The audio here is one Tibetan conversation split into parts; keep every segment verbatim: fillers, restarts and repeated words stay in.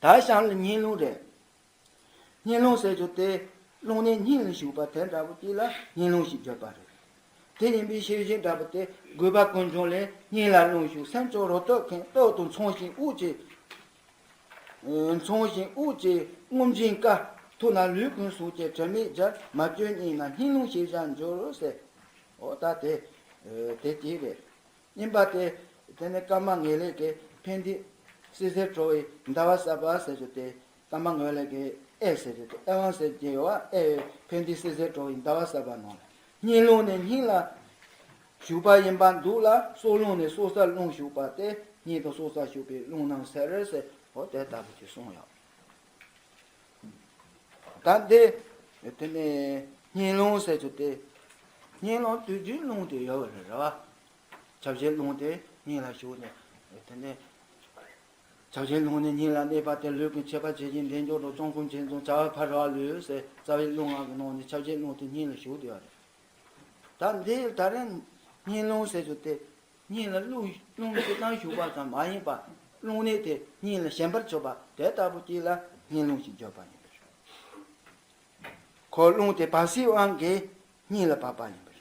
ད་གཤམ་ལ་སྙིང་རླུང་རེད། སྙིང་རླུང་ཟེར་རྒྱུ་དེ་རླུང་ནི་སྙིང་ལ་ཞུགས་པ་དེ་འདྲ་པོ་ཅིག་ལ་སྙིང་རླུང་ཞེས་བརྗོད་པ་རེད། དེ་ཡིན་པའི་ཤེས་བཞིན་འདྲ་པོ་དེ་དགོས་པ་ཀུན་འབྱུང་ལས། སྙིང་ལ་རླུང་ཞུགས་སེམས་ཀྱི་རོ་སྟོད་ཁེངས། སྟོད་དུ་མཚོན་ཞིང་དབུགས་ཀྱི་མཚོན་ཞིང་དབུགས་ཀྱི་རྔུབ་བཞིན་དཀའ། ཐུགས་ན་ལུས་ཀུན་ཟུག་བྱེད་དྲན་མེད་སྦྱར། མ་བཅོས་སྙིང་ན་སྙིང་རླུང་ཞེས་བྱར་འགྱུར་ཟེར། འོ་ད་དེ་དེ་གཅིག་རེད། གཉིས་པ་དེ། དེ་ནི་ཀརྨ་ངེས་ལེགས་ཀྱིས་ཕན་བདེ་བསིལ་ཟེར་བྲོ་བའི་ཟླ་བ་གསར་པ་ཟེར་རྒྱུ་དེ། ཀརྨ་ངེས་ལེགས་ཀྱིས་ཨེ་ཟེར་རྒྱུ་དེ་ཨེ་ཝང་ཟེར་གྱི་ཡོད་པ། ཨེ་ཕན་བདེ་བསིལ་ཟེར་བྲོ་བའི་ཟླ་བ་གསར་པ་ནང་ལ། སྙིང་རླུང་ནི་སྙིང་ལ་ཞུགས་པ་ཡིན་པར་འདུག་ལ། སྲོག་རླུང་ནི་སྲོག་རྩར་རླུང་ཞུགས་པ་སྟེ། སྙིང་དང་སྲོག་རྩར་ཞུགས་པའི་རླུང་རྣམས་ཟེར་ཟེར། འོ་དེ་ལྟ་བུ་ཅིག་གསུངས་ཡོད། ད་འདི་དེ་ནས་སྙིང་རླུང་ཟེར་རྒྱུ་དེ། སྙིང་རླུང་དུས་རྒྱུན་རླུང་དེ་ཡོད་པ་རེད། རེད་བ། ཆབ་ཆེན་རླུང་དེ་སྙིང་ལ་ཞུགས་ནས། དེ་ནས་ཆབ་ཆེན་རླུང་ནི་སྙིང་ལ་གནས་པ་སྟེ། ལུས་ཀྱི་མཆེད་པ་ཇི་བཞིན་བདེ་འབྱུང་དང་། བཅོམ་ལྐོག་མཆེད་རྫོང་བྱ་བ་ཕ་རོལ་ལུས་ཟེར། རྩ་བའི་རླུང་ལྔ་གི་ནང་ནས་ཆབ་ཆེན་རླུང་དེ་སྙིང་ལ་ཞུགས་བསྡད་པ་རེད། ད་འདི་ད་རེས་སྙིང་རླུང་ཟེར་རྒྱུ་དེ། སྙིང་ལ་རླུང་རླུང་སྤྱིར་བཏང་ཞུགས་པ་ཙམ་མ་ཡིན་པར། རླུང་ནད་དེ་སྙིང་ལ་ཞེན་པར་གྱུར་པ་དེ་ལྟ་བུ་ཅིག་ལ་སྙིང་རླུང་ཞེས་བརྗོད་པ་ཡིན་པས། ཁོ་རླུང་དེ་བབས་སའི་དབང་གིས་སྙིང་ལ་བབས་པ་ཡིན་པས།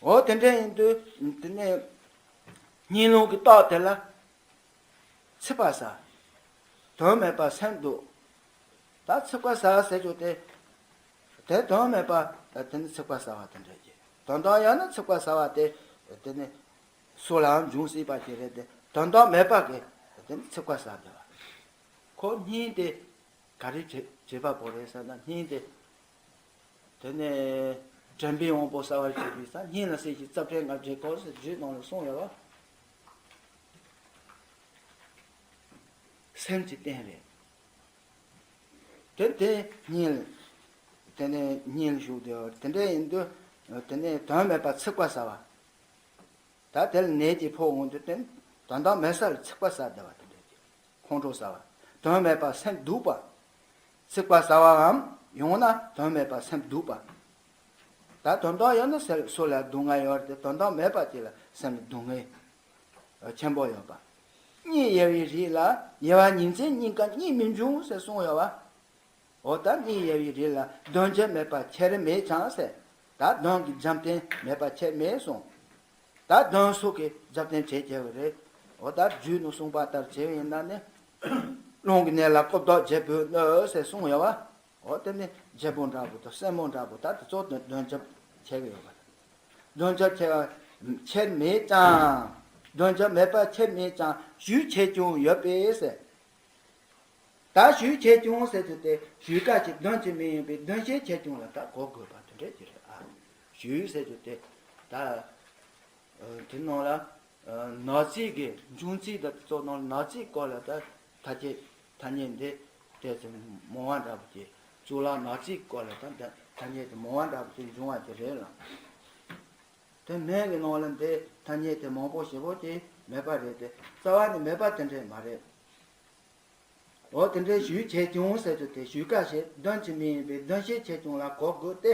འོ་དེ་འདྲ་ཡིན་དུས་དེ་ནས་སྙིང་རླུང་གི་རྟགས་དེ་ལ། ཚིག་པ་ཟ། དོན་མེད་པར་སེམས་སྡུག། ད་ཚིག་པ་ཟ་ཟེར་རྒྱུ་དེ། དེ་དོན་མེད་པ་དེ་ནི་ཚིག་པ་ཟ་བ་དེ་འདྲ་ཅིག། དོན་དག་ཡང་ན་ཚིག་པ་ཟ་བ་དེ། དེ་ནི་སུ་ལའང་འབྱུང་སྲིད་པ་ཅིག་རེད་དེ། དོན་དག་མེད་པ་གི་དེ་ནི་ཚིག་པ་ཟ་བསྡད་པ། ཁོ་སྙིང་དེ་ག་རེ་བྱེད་བྱེད་པ་པོ་རེད་ཟེར་ན། སྙིང་དེ། དེ་ནས་དྲན་པའི་དབང་པོ་གསལ་བར་བྱེད་པའི་ས། སྙིང་ལ་གསལ་ཞིང་རྩ་བྲལ་ལྔ་བརྒྱའི་སྐོར་ཟེར་རྒྱུད་ནང་ལ་གསུངས་ཡོད་པ། སེམས་ཀྱི་རྟེན་རེད། དེ་དེ་སྙིང་ལ། དེ་ནས་སྙིང་ལ་ཞུགས་ཏེ། དེ་འདྲ་ཡིན་དུས་དེ་ནས་དོན་མེད་པ་ཚིག་པ་ཟ་བ། ད་དེ་ལ་ནད་ཀྱིས་ཕོག་འོང་དུས་དེ་དོན་དག་མེད་ས་ལ་ཚིག་པ་ཟ་བསྡད་པ་དེ་འདྲ་ཅིག། ཁོང་ཁྲོ་ཟ་བ། དོན་མེད་པ་སེམས་སྡུག་པ། ཚིག་པ་ཟ་བའམ་ཡང་ན་དོན་མེད་པ་སེམས་སྡུག་པ། ད་དོན་དག་ཡོད་ན་སེམས་སུ་ལ་སྡུག་བསྔལ་ཡོད་རེད་དེ། དོན་དག་མེད་པ་ཅིག་ལ་སེམས་ལ་སྡུག་བསྔལ་ཆེན་པོ་ཡོད་པ། གཉིད་ཡེར་བའི་རིགས་ལ། ཉལ་བ་ཉིན་མཚན་གཉིས་ཀ་གཉིད་མི་འབྱུང་ཟེར་གསུངས་ཡོད་པ། འོ་ད་གཉིད་ཡེར་བའི་རིགས་ལ། གདོན་བྱེད་མེད་པ་ཁྱེར་མེད་ཀྱང་ཟེར། ད་གདོན་གྱི་རྒྱབ་རྟེན་མེད་པ་ཁྱེར་མེད་གསུངས། ད་གདོན་སོགས་ཀྱི་རྒྱབ་རྟེན་བྱེད་ཀྱི་ཡོད་རེད། འོ་ད་རྒྱུད་ནས་གསུངས་པ་ལྟར་བྱས་པ་ཡིན་ན་ནི། རླུང་གི་ནད་ལ་སྐུ་མདོག་བརྗེ་པོ་ནི་ཟེར་གསུངས་ཡོད་པ། འོ་དེ་ནི་བརྗེ་པོ་འདྲ་པོ་དང་སེན་མོ་འདྲ་པོ། ད་དེ་ཚོ་གདོན་གདོན་བྱེད་བྱེད་ཀྱི་ཡོད་པ། གདོན་བྱེད་ཁྱེར་ཁྱེར་མེད་ཀྱང་། གདོན་བྱེད་མེད་པ་ཁྱེར་མེད་ཀྱང་། ཞུགས་ཆེ་ཆུང་ཡོད་པས་ཟེར། ད་ཞུགས་ཆེ་ཆུང་ཟེར་རྒྱུ་དེ། ཞུགས་ཀ་ཞེས་གདོན་གྱི་མིང་ཡིན་པས། གདོན་བྱེད་ཆེ་ཆུང་ལ་ད་གོ་དགོས་པ་དེ་འདྲ་ཅིག་རེད་ཨ། ཞུགས་ཟེར་རྒྱུ་དེ། ད་དེ་ནང་ལ་ནག་རྩིས་ཀྱི་འབྱུང་རྩིས་དང་དེ་ཚོ་ནང་ལ། ནག་རྩིས་སྐོར་ལ་ད་ཐ་སྙད་ཐ་སྙད་འདི་དེ་ཚོ་མང་བ་འདྲ་པོ་ཅིག། གཙུག་ལག་ནག་རྩིས་སྐོར་ལ་ད་ཐ་སྙད་དེ་མང་བ་འདྲ་པོ་ཅིག་འབྱུང་བ་ཅིག་རེད་ལ། དེ་སྨན་གྱི་ནང་ལ་འདི་ཐ་སྙད་དེ་མང་པོ་ཞེ་པོ་ཅིག་མེད་པ་རེད་དེ། རྩ་བ་ནས་མེད་པ་དེ་འདྲས་མ་རེད། འོ་དེ་འདྲའི་ཞུགས་ཆེ་ཆུང་ཟེར་རྒྱུ་དེ། ཞུགས་ཀ་ཞེས་གདོན་གྱི་མིང་ཡིན་པས། གདོན་བྱེད་ཆེ་ཆུང་ལ་གོ་དགོས་ཏེ།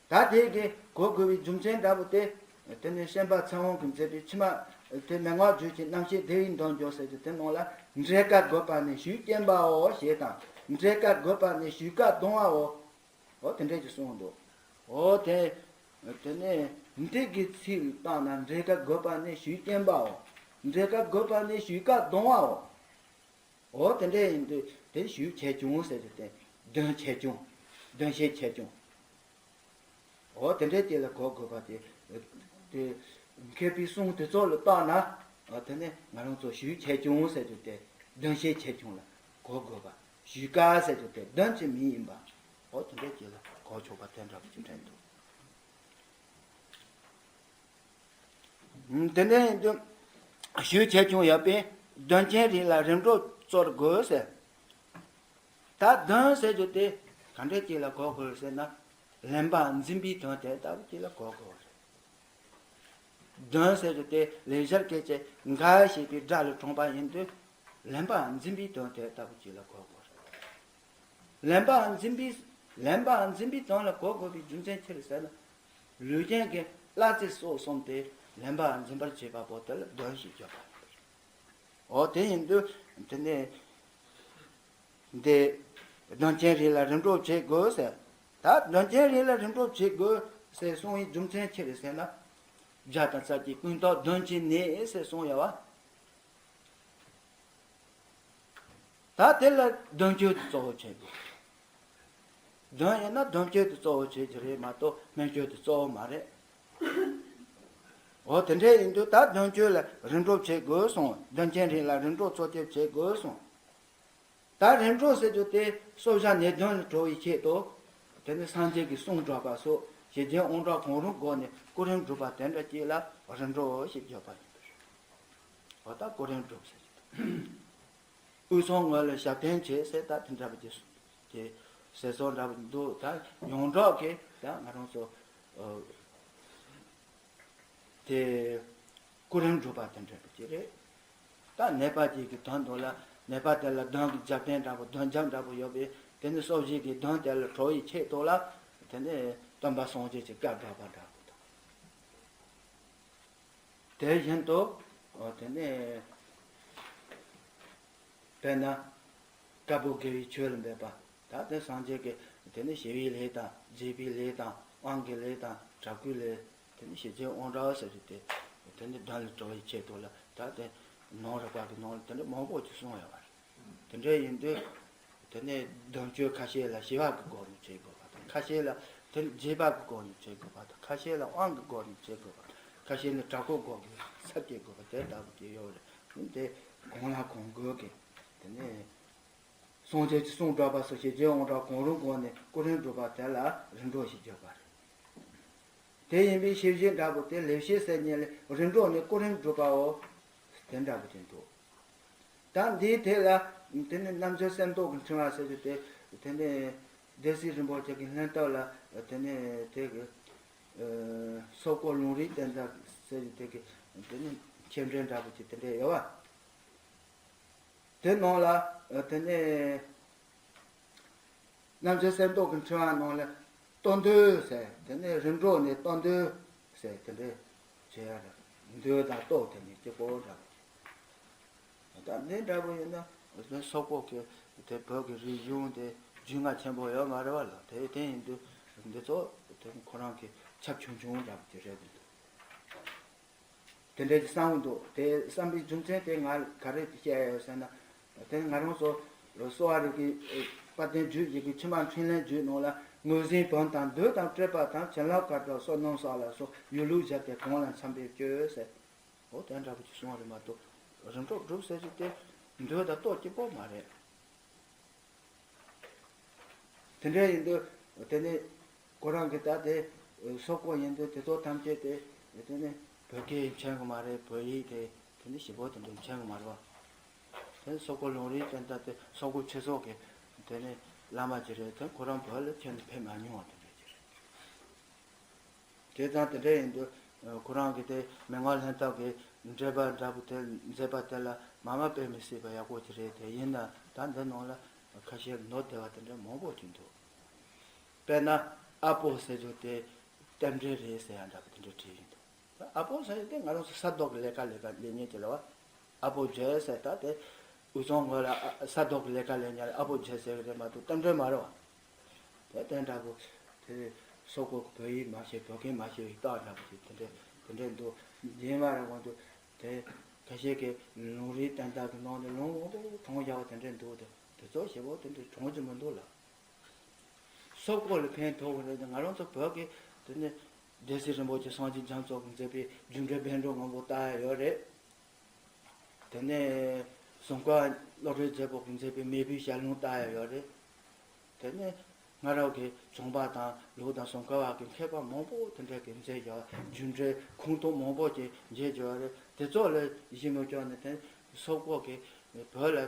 ད་དེ་གི་གོ་དགོས་པའི་རྒྱུ་མཚན་འདྲ་པོ་དེ། དེ་ནི་ཤན་པ་ཚེ་དབང་གིས་མཛད་པའི་ཕྱི་མ་དེ། མན་ངག་བརྗོད་ཀྱི་རྣམ་བཤད་བདེ་བའི་འདུན་འཇོ་ཟེར་རྒྱུ་དེ་ནང་ལ། འབྲས་དཀར་དགོད་པ་ནི་ཞུགས་སྐྱེན་པའོ་ཞེས་དང་། འབྲས་དཀར་དགོད་པ་ནི་ཞུགས་ཀ་གདུང་བའོ། འོ་དེ་འདྲས་ཀྱི་གསུངས་འདུག། འོ་དེ། དེ་ནས་འདི་གི་ཚིག་བཏང་ན། འབྲས་དཀར་དགོད་པ་ནི་ཞུགས་སྐྱེན་པའོ། འབྲས་དཀར་དགོད་པ་ནི་ཞུགས་ཀ་གདུང་བའོ། འོ་དེ་འདྲས་ཡིན་དུས་དེ་ཞུགས་ཆེ་ཆུང་ཟེར་རྒྱུ་དེ། གདོན་ཆེ་ཆུང་། གདོན་བྱེད་ཆེ་ཆུང་། འོ་དེ་འདྲས་དེ་ལ་གོ་དགོས་པ་དེ། དེ་མཁས་པའི་གསུང་དེ་ཚོ་ལ་བལྟས་ན། འོ་དེ་ནས་ང་རང་ཚོ་ཞུགས་ཆེ་ཆུང་ཟེར་རྒྱུ་དེ་གདོན་བྱེད་ཆེ་ཆུང་ལ་གོ་དགོས་པ། ཞུགས་ཀ་ཟེར་རྒྱུ་དེ་གདོན་གྱི་མིང་ཡིན་པ། འོ་དེ་འདྲས་དེ་ལ་གོ་ཆོག་པ་དེ་འདྲ་པོ་ཅིག་དྲན་འདུག། དེ་འདྲ་ཡིན་དུས་ཞུགས་ཆེ་ཆུང་ཡོད་པས་གདོན་ཆེན་རིགས་ལ་རིམ་གྲོ་སྩོལ་དགོས་ཟེར། ད་གདོན་ཟེར་རྒྱུ་དེ་ག་འདྲ་ཅིག་ལ་གོ་དགོས་ཟེར་ན། ལེན་པ་འཛིན་པའི་དོན་དེ་ལྟ་བུ་ཅིག་ལ་གོ་དགོས་རེད། གདོན་ཟེར་རྒྱུ་དེ་ལེགས་སྦྱར་སྐད་ཆའི་འགའ་ཞེས་པའི་སྒྲ་ལས་དྲངས་པ་ཡིན་དུས། ལེན་པ་འཛིན་པའི་དོན་དེ་ལྟ་བུ་ཅིག་ལ་གོ་དགོས་རེད། ལེན་པ་འཛིན་པའི། ལེན་པ་འཛིན་པའི་དོན་ལ་གོ་དགོས་པའི་རྒྱུ་མཚན་ཅི་རེད་ཟེར་ན། ལུས་ཅན་གྱི་བླ་རྩེ་སོགས་གསུམ་དེ་ལེན་པ་འཛིན་པར་བྱེད་པ་པོ་དེ་ལ་གདོན་ཞེས་བརྗོད་པ་རེད། འོ་དེ་ཡིན་དུས་དེ་ནས་འདི་གདོན་ཆེན་རིགས་ལ་རིམ་གྲོ་བྱེད་དགོས་ཟེར། ད་གདོན་ཆེན་རིགས་ལ་རིམ་གྲོ་བྱེད་དགོས་ཟེར་གསུང་བའི་རྒྱུ་མཚན་ཅི་རེད་ཟེར་ན། བརྒྱ་དང་རྩ་བརྒྱད་ཀུན་བརྟགས་གདོན་གྱི་གནས་ཟེར་གསུངས་ཡོད་བ། ད་དེ་ལ་གདོན་བཅོས་དེ་གཙོ་བོ་བྱེད་དགོས། གདོན་ཡིན་ན་གདོན་བཅོས་དེ་གཙོ་བོ་བྱེད་ཀྱི་རེད་མ་གཏོགས་སྨན་བཅོས་དེ་གཙོ་བོ་མ་རེད། འོ་དེ་འདྲ་ཡིན་དུས་ད་གདོན་བཅོས་ལ་རིམ་གྲོ་བྱེད་དགོས་གསུངས། གདོན་ཆེན་རིགས་ལ་རིམ་གྲོ་གཙོ་ཆེ་བྱེད་དགོས་གསུངས། ད་རིམ་གྲོ་ཟེར་རྒྱུ་དེ་གསོ་བྱ་ནད་གདོན་ལས་གྲོལ་བའི་ཆེད་དུ། དེ་ནི་སངས་རྒྱས་ཀྱི་གསུང་བསྒྲགས་པ་སོགས་ཞི་རྒྱས་དབང་དྲག་གང་རུང་སྒོ་ནས་གོ་རིམ་སྒྲུབ་པ་དེ་འདྲ་ཅིག་ལ་རིམ་གྲོ་ཞེས་བརྗོད་པ་ཡིན་པས། འོ་ད་གོ་རིམ་སྒྲུབ་ཟེར་རྒྱུ་དེ། དབུས་གཙང་ངོས་ལ་ཞབས་བརྟན་བྱེད་ཟེར་ད་དེ་འདྲ་བ་ཅིག་གི་ཟེར་སོགས་འདྲ་བ་འདུག་ད་ཡོངས་གྲགས་ཀྱི་ད་ང་རང་ཚོ་དེ་གོ་རིམ་སྒྲུབ་པ་དེ་འདྲ་བ་ཅིག་རེད། ད་ནད་པ་ཅིག་གི་དོན་དུ་ལ་ནད་པ་དེ་ལ་གདོན་གྱི་རྒྱབ་རྟེན་འདྲ་པོ་གདོན་རྒྱབ་འདྲ་པོ་ཡོད་པས་དེ་ནི་གསོ་བྱེད་ཀྱི་གདོན་དེ་ལ་གྲོལ་བའི་ཆེད་དུ་ལ་དེ་ནི་སྟོན་པ་སངས་རྒྱས་ཀྱི་བཀའ་བསྒྲགས་པ་འདྲ་པོ་དང་། དེ་བཞིན་དུ་དེ་ནི་དཔེར་ན་དཀར་པོ་དགེ་བའི་ཆོས་ལ་འབད་པ། ད་དེ་སངས་རྒྱས་ཀྱི་དེ་ནི་ཞི་བའི་ལས་དང་བརྗེད་པའི་ལས་དང་དབང་གི་ལས་དང་དྲག་པོའི་ལས། དེ་ནི་ཞི་རྒྱས་དབང་དྲག་ཟེར་རྒྱུ་དེ། དེ་ནི་གདོན་ལས་གྲོལ་བའི་ཆེད་དུ་ལ་ད་དེ་ནང་རིག་པ་གི་ནང་ལ་དེ་འདྲ་མང་པོ་ཅིག་གསུངས་ཡོད་པ་རེད། དེ་འདྲ་ཡིན་དུས། དེ་ནས་གདོན་བཅོས་ཁ་ཤས་ལ་ཞི་བ་གི་སྒོ་ནས་བྱེད་དགོས་པ་དང་ཁ་ཤས་ལ་དེ་ནི་བརྗེད་པ་གི་སྒོ་ནས་བྱེད་དགོས་པ་དང་ཁ་ཤས་ལ་དབང་གི་སྒོ་ནས་བྱེད་དགོས་པ་ཁ་ཤས་ནི་དྲག་པོའི་སྒོ་ནས་ཚར་བཅད་དགོས་པ་དེ་ལྟ་བུ་ཅིག་ཡོད་རེད། དེ་གང་ལ་གང་དགོས་ཀྱི་དེ་ནས། སངས་རྒྱས་ཀྱི་གསུང་བསྒྲགས་པ་སོགས་ཞི་རྒྱས་དབང་དྲག་གང་རུང་སྒོ་ནས་གོ་རིམ་སྒྲུབ་པ་དེ་ལ་རིམ་གྲོ་ཞེས་བརྗོད་པ་རེད། དེ་ཡིན་པའི་ཤེས་བྱེད་འདྲ་པོ་དེ་ལེགས་བཤད་ཟེར་མཁན་ལས་རིམ་གྲོ་ནས་གོ་རིམ་སྒྲུབ་པའོ། དེ་འདྲ་པོ་ཅིག་འདུག་ད་འདིའི་ཐད་ལ་དེ་ནི་རྣམ་འབྱེད་གསེར་མདོག་གི་ཕྲེང་བ་ཟེར་རྒྱུ་དེ་དེ་ནི་སྡེ་སྲིད་རིན་པོ་ཆེ་གི་ལྷན་ཐབས་ལ་དེ་ནི་དེ་གི་སོག་པོ་ལུང་རིགས་བསྟན་དར་ཟེར་རྒྱུ་དེ་གི་དེ་ནི་མཆན་འགྲེལ་འདྲ་པོ་ཅིག་དེ་འདྲ་ཡོད་པ། དེ་ནང་ལ་དེ་ནས་རྣམ་འབྱེད་གསེར་མདོག་གི་ཕྲེང་བ་ནང་ལ་གཏོར་འདོན་ཟེར་དེ་ནས་རིམ་གྲོ་ནས་གཏོར་འདོན་ཟེར་དེ་འདྲ་བྱེད་ཡ་རེད། འདོན་དང་གཏོར་དེ་ནས་གཅིག་པོ་འདྲ་བ་ད་འདི་འདྲ་པོ་ཡིན་ན་སོག་པོ་གི་དེ་བོད་ཀྱི་རིག་གཞུང་དེ་རྒྱུས་མངའ་ཆེན་པོ་ཡོད་མ་རེད་བ་ལ་དེ་དེ་ཡིན་དུས་འདི་ཚོ་དེ་ཁོ་རང་གི་ཁྱབ་ཆུང་ཆུང་འདྲ་པོ་ཅིག་རེད་འདུག་དེ་འདྲའི་བསམ་གྱི་འདུག་དེ་བསམ་པའི་རྒྱུ་མཚན་དེ་ང་ག་རེ་བཤད་ཡོད་ཟེར་ན། དེ་ང་རང་ཚོ་གསོ་བ་རིག་གི་དཔལ་ལྡན་རྒྱུད་བཞི་གི་ཕྱི་མ་འཕྲིན་ལས་རྒྱུད་ནང་ལ་ངོས་འཛིན་བོན་དང་མདོས་དང་བཀྲེས་པ་དང་བྱིན་རླབས་དཀར་དང་བསོད་ནམས་བསགས་ལ་སོགས་ཡུལ་ལུགས་བཞི་སྟེ་གང་ལ་འཚམ་པའི་སྤྱོད་ཟེར། འོ་དེ་འདྲ་པོ་ཅིག་གསུངས་པ་རེད་མ་གཏོགས་རིམ་གྲོ་སྒྲུབ་ཟེར་རྒྱུ་དེ་མདོས་དང་གཏོར་གཅིག་པོ་མ་རེད། དེ་འདྲ་ཡིན་དུས་དེ་ནི་ཁོ་རང་གི་ད་དེ་སོག་པོ་ཡིན་དུས་དེ་ཚོ་ཐམས་ཅད་དེ་དེ་ནི་བོད་སྐད་མཁྱེན་གི་མ་རེད། བོད་ཡིག་དེ་དེ་ནི་ཞིབ་པོ་དེ་འདྲ་མཁྱེན་གི་མ་རེད་བ། དེ་ནི་སོག་པོ་ལུང་རིགས་ཅན་ད་དེ་སོག་པོ་ཆོས་ཚོགས་ཀྱི་དེ་ནི་བླ་མ་ཅིག་རེད། དེ་ཁོ་རང་བོད་ལ་ཁྱོན་ནས་ཕེབས་མ་མྱོང་བ་དེ་འདྲ་ཅིག་རེད། དེ་ཙང་དེ་འདྲ་ཡིན་དུས་ཁོ་རང་གིས་དེ་མི་མངོན་ལྷན་ཐབས་ཀྱི་འགྲེལ་པ་འདྲ་པོ་དེ་མཛད་པ་དེ་ལ་མ་མ་དཔེ་མི་སྲིད་པ་ཡག་པོ་ཅིག་རེད། དེ་ཡིན་ན་ད་འདི་ནང་ལ་ཁ་ཤས་མདོ་སྡེ་པ་དེ་འདྲ་མང་པོ་ཅིག་འདུག་དཔེར་ན་ཨ་པོ་ཟེར་རྒྱུ་དེ་རྟེན་འབྲེལ་རེད་ཟེར་ཡ་འདྲ་པོ་དེ་འདྲ་བྲིས་ཡིན་འདུག་ད་ཨ་པོ་ཟེར་རྒྱུ་དེ་ང་རང་ཚོ་ས་རྡོ་གི་ལས་ཀ་ལས་ཀ་ལས་ཉེན་ཅིག་རེད་བ། ཨ་པོ་རྒྱལ་ཟེར་ད་དེ་དབུས་གཙང་ངོས་ལ་ཨ་ས་རྡོ་གི་ལས་ཀ་ལས་ཉེན་ཨ་པོ་རྒྱལ་ཟེར་གི་རེད་མ་གཏོགས་རྟེན་འབྲེལ་མ་རེད་བ། དེ་དེ་འདྲ་པོ་དེ་སོག་པོ་བོད་ཡིག་མ་ཤེས་བོད་སྐད་མ་ཤེས་པའི་རྟགས་འདྲ་པོ་ཞིག་དེ་འདྲ་དེ་འདྲ་འདུག་རྗེས་མ་རེ་གོང་དུ་དེ་ཁ་ཤས་ཀྱིས་ལུང་རིགས་བསྟན་དར་གྱི་ནང་ནས་ལུང་མང་པོ་དྲངས་བཞག་པ་དེ་འདྲ་འདུག་དེ་དེ་ཚོ་ཞེ་པོ་དེ་འདྲ་དྲངས་ཀྱི་མི་འདུག་ལ། སོག་པོ་ལ་ཕན་ཐོགས་ཀྱི་རེད་དེ་ང་རང་ཚོ་བོད་ཀྱི་དེ་ནས་སྡེ་སྲིད་རིན་པོ་ཆེ་སངས་རྒྱས་རྒྱ་མཚོ་གིས་མཛད་པའི་རྒྱུ་འབྲས་བཻ་ཌཱུརྱ་སྔོན་པོ་ལྟ་ཡ་ཡོད་རེད། དེ་ནས་ཙོང་ཁ་བ་བློ་གྲོས་རྒྱལ་པོ་གིས་མཛད་པའི་མེས་པོའི་ཞལ་ལུང་ལྟ་ཡ་ཡོད་རེད། དེ་ནས་སྔ་རབས་ཀྱི་ཙོང་པ་དང་ལུགས་དང་ཙོང་ཁ་བ་གི་མཁས་པ་མང་པོ་དེ་འདྲ་གིས་མཛད་ཡོད། རྒྱུ་འབྲས་ཁུངས་ཐུབ་མང་པོ་ཅིག་མཇལ་ཡོད་རེད། དེ་ཚོ་ལ་གཞི་མ་བཅོལ་ནས་དེ་སོག་པོ་གིས་བོད་ལ་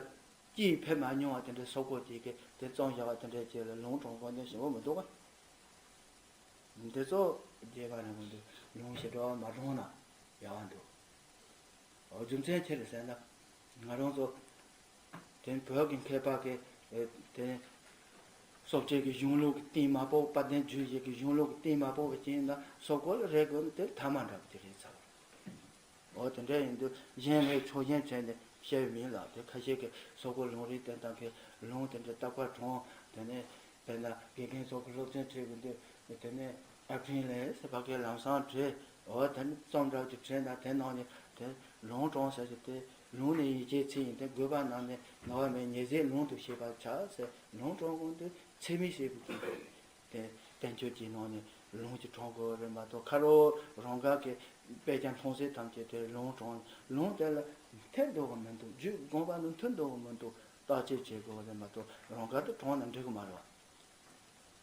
སྐྱེས་ཕེབས་མ་མྱོང་བ་དེ་འདྲའི་སོག་པོ་ཅིག་གིས་དེ་བརྩམས་བཞག་པ་དེ་འདྲའི་ཅིག་ལ་ལུང་དྲངས་དགོས་དོན་ཞིག་མི་འདུག་ག་འདི་ཚོ་རྒྱས་པ་རེད་མི་འདུག་ལུང་ཞིག་འགྲོ་བ་མ་གྲོངས་ན་ཡག་པ་འདུག་འོ་རྒྱུ་མཚན་ཅི་རེད་ཟེར་ན། ང་རང་ཚོ་དེ་བོད་ཀྱི་མཁས་པ་གི་དེ་སོག་སྐད་ཀྱི་གཞུང་ལུགས་ཀྱི་སྟེང་མ་ཕོག་དཔལ་ལྡན་རྒྱུད་བཞི་གི་གཞུང་ལུགས་ཀྱི་སྟེང་མ་ཕོག་པའི་རྐྱེན་ན་སོག་པོ་ལ་རེ་དགོས་ན་དེ་ཐ་མ་འདྲ་པོ་དེ་རེད་ཚར་བ། འོ་དེ་འདྲ་ཡིན་དུས་གཞན་ལས་ཕྱོགས་ཞེན་བྱས་ནས་ བཤད་མིན་ལ། དེ་ཁ་ཤས་ཀྱིས་སོག་པོ་ལུང་རིགས་བསྟན་སྟངས་ཀྱི་ལུང་དེ་འདྲ་རྟག་པར་དྲངས། དེ་ནས་དཔེར་ན་དགེ་རྒན་ཚོ་གི་སློབ་ཚན་ཁྲིད་དགོས་དུས་དེ་ནས་ཨ་ཕྲིན་ལས་ཟེར་བ་གའི་ལམ་སང་བྲིས། འོ་དེ་ནས་རྩོམ་འདྲ་ཅིག་བྲིས་ན་དེ་ནང་ནས་དེ་ལུང་དྲངས་ཟེར་གྱི་དེ་ལུང་ནི་ཡི་གེའི་ཚིག་ཡིན་ཏེ། དགོས་པ་རྣམས་ནི་ངལ་བ་མེད། ཉེར་ཞིའི་ལུང་དུ་ཤེས་པར་བྱ་ཟེར། ལུང་དྲངས་དགོས་དུས་ཚད་མས་བཤད་པའི་དེ་བསྟན་བཅོས་ཀྱི་ནང་ནས་ལུང་ཅིག་དྲངས་དགོས་རེད་མ་གཏོགས། ཁ་རོག་རང་དགར་གྱི་དཔེ་ཆ་མཐོང་ཚད་ཐམས་ཅད་དེ་ལུང་དྲངས། ལུང་དེ་ལ་མཐུན་འདུག་གམ་མི་འདུག་རྒྱུད་དགོངས་པ་ནི་མཐུན་འདུག་གམ་མི་འདུག་བརྟག་དཔྱད་བྱེད་དགོས་རེད་མ་གཏོགས། རང་དགར་དུ་དྲངས་ན་འགྲིག་གི་མ་རེད་བ།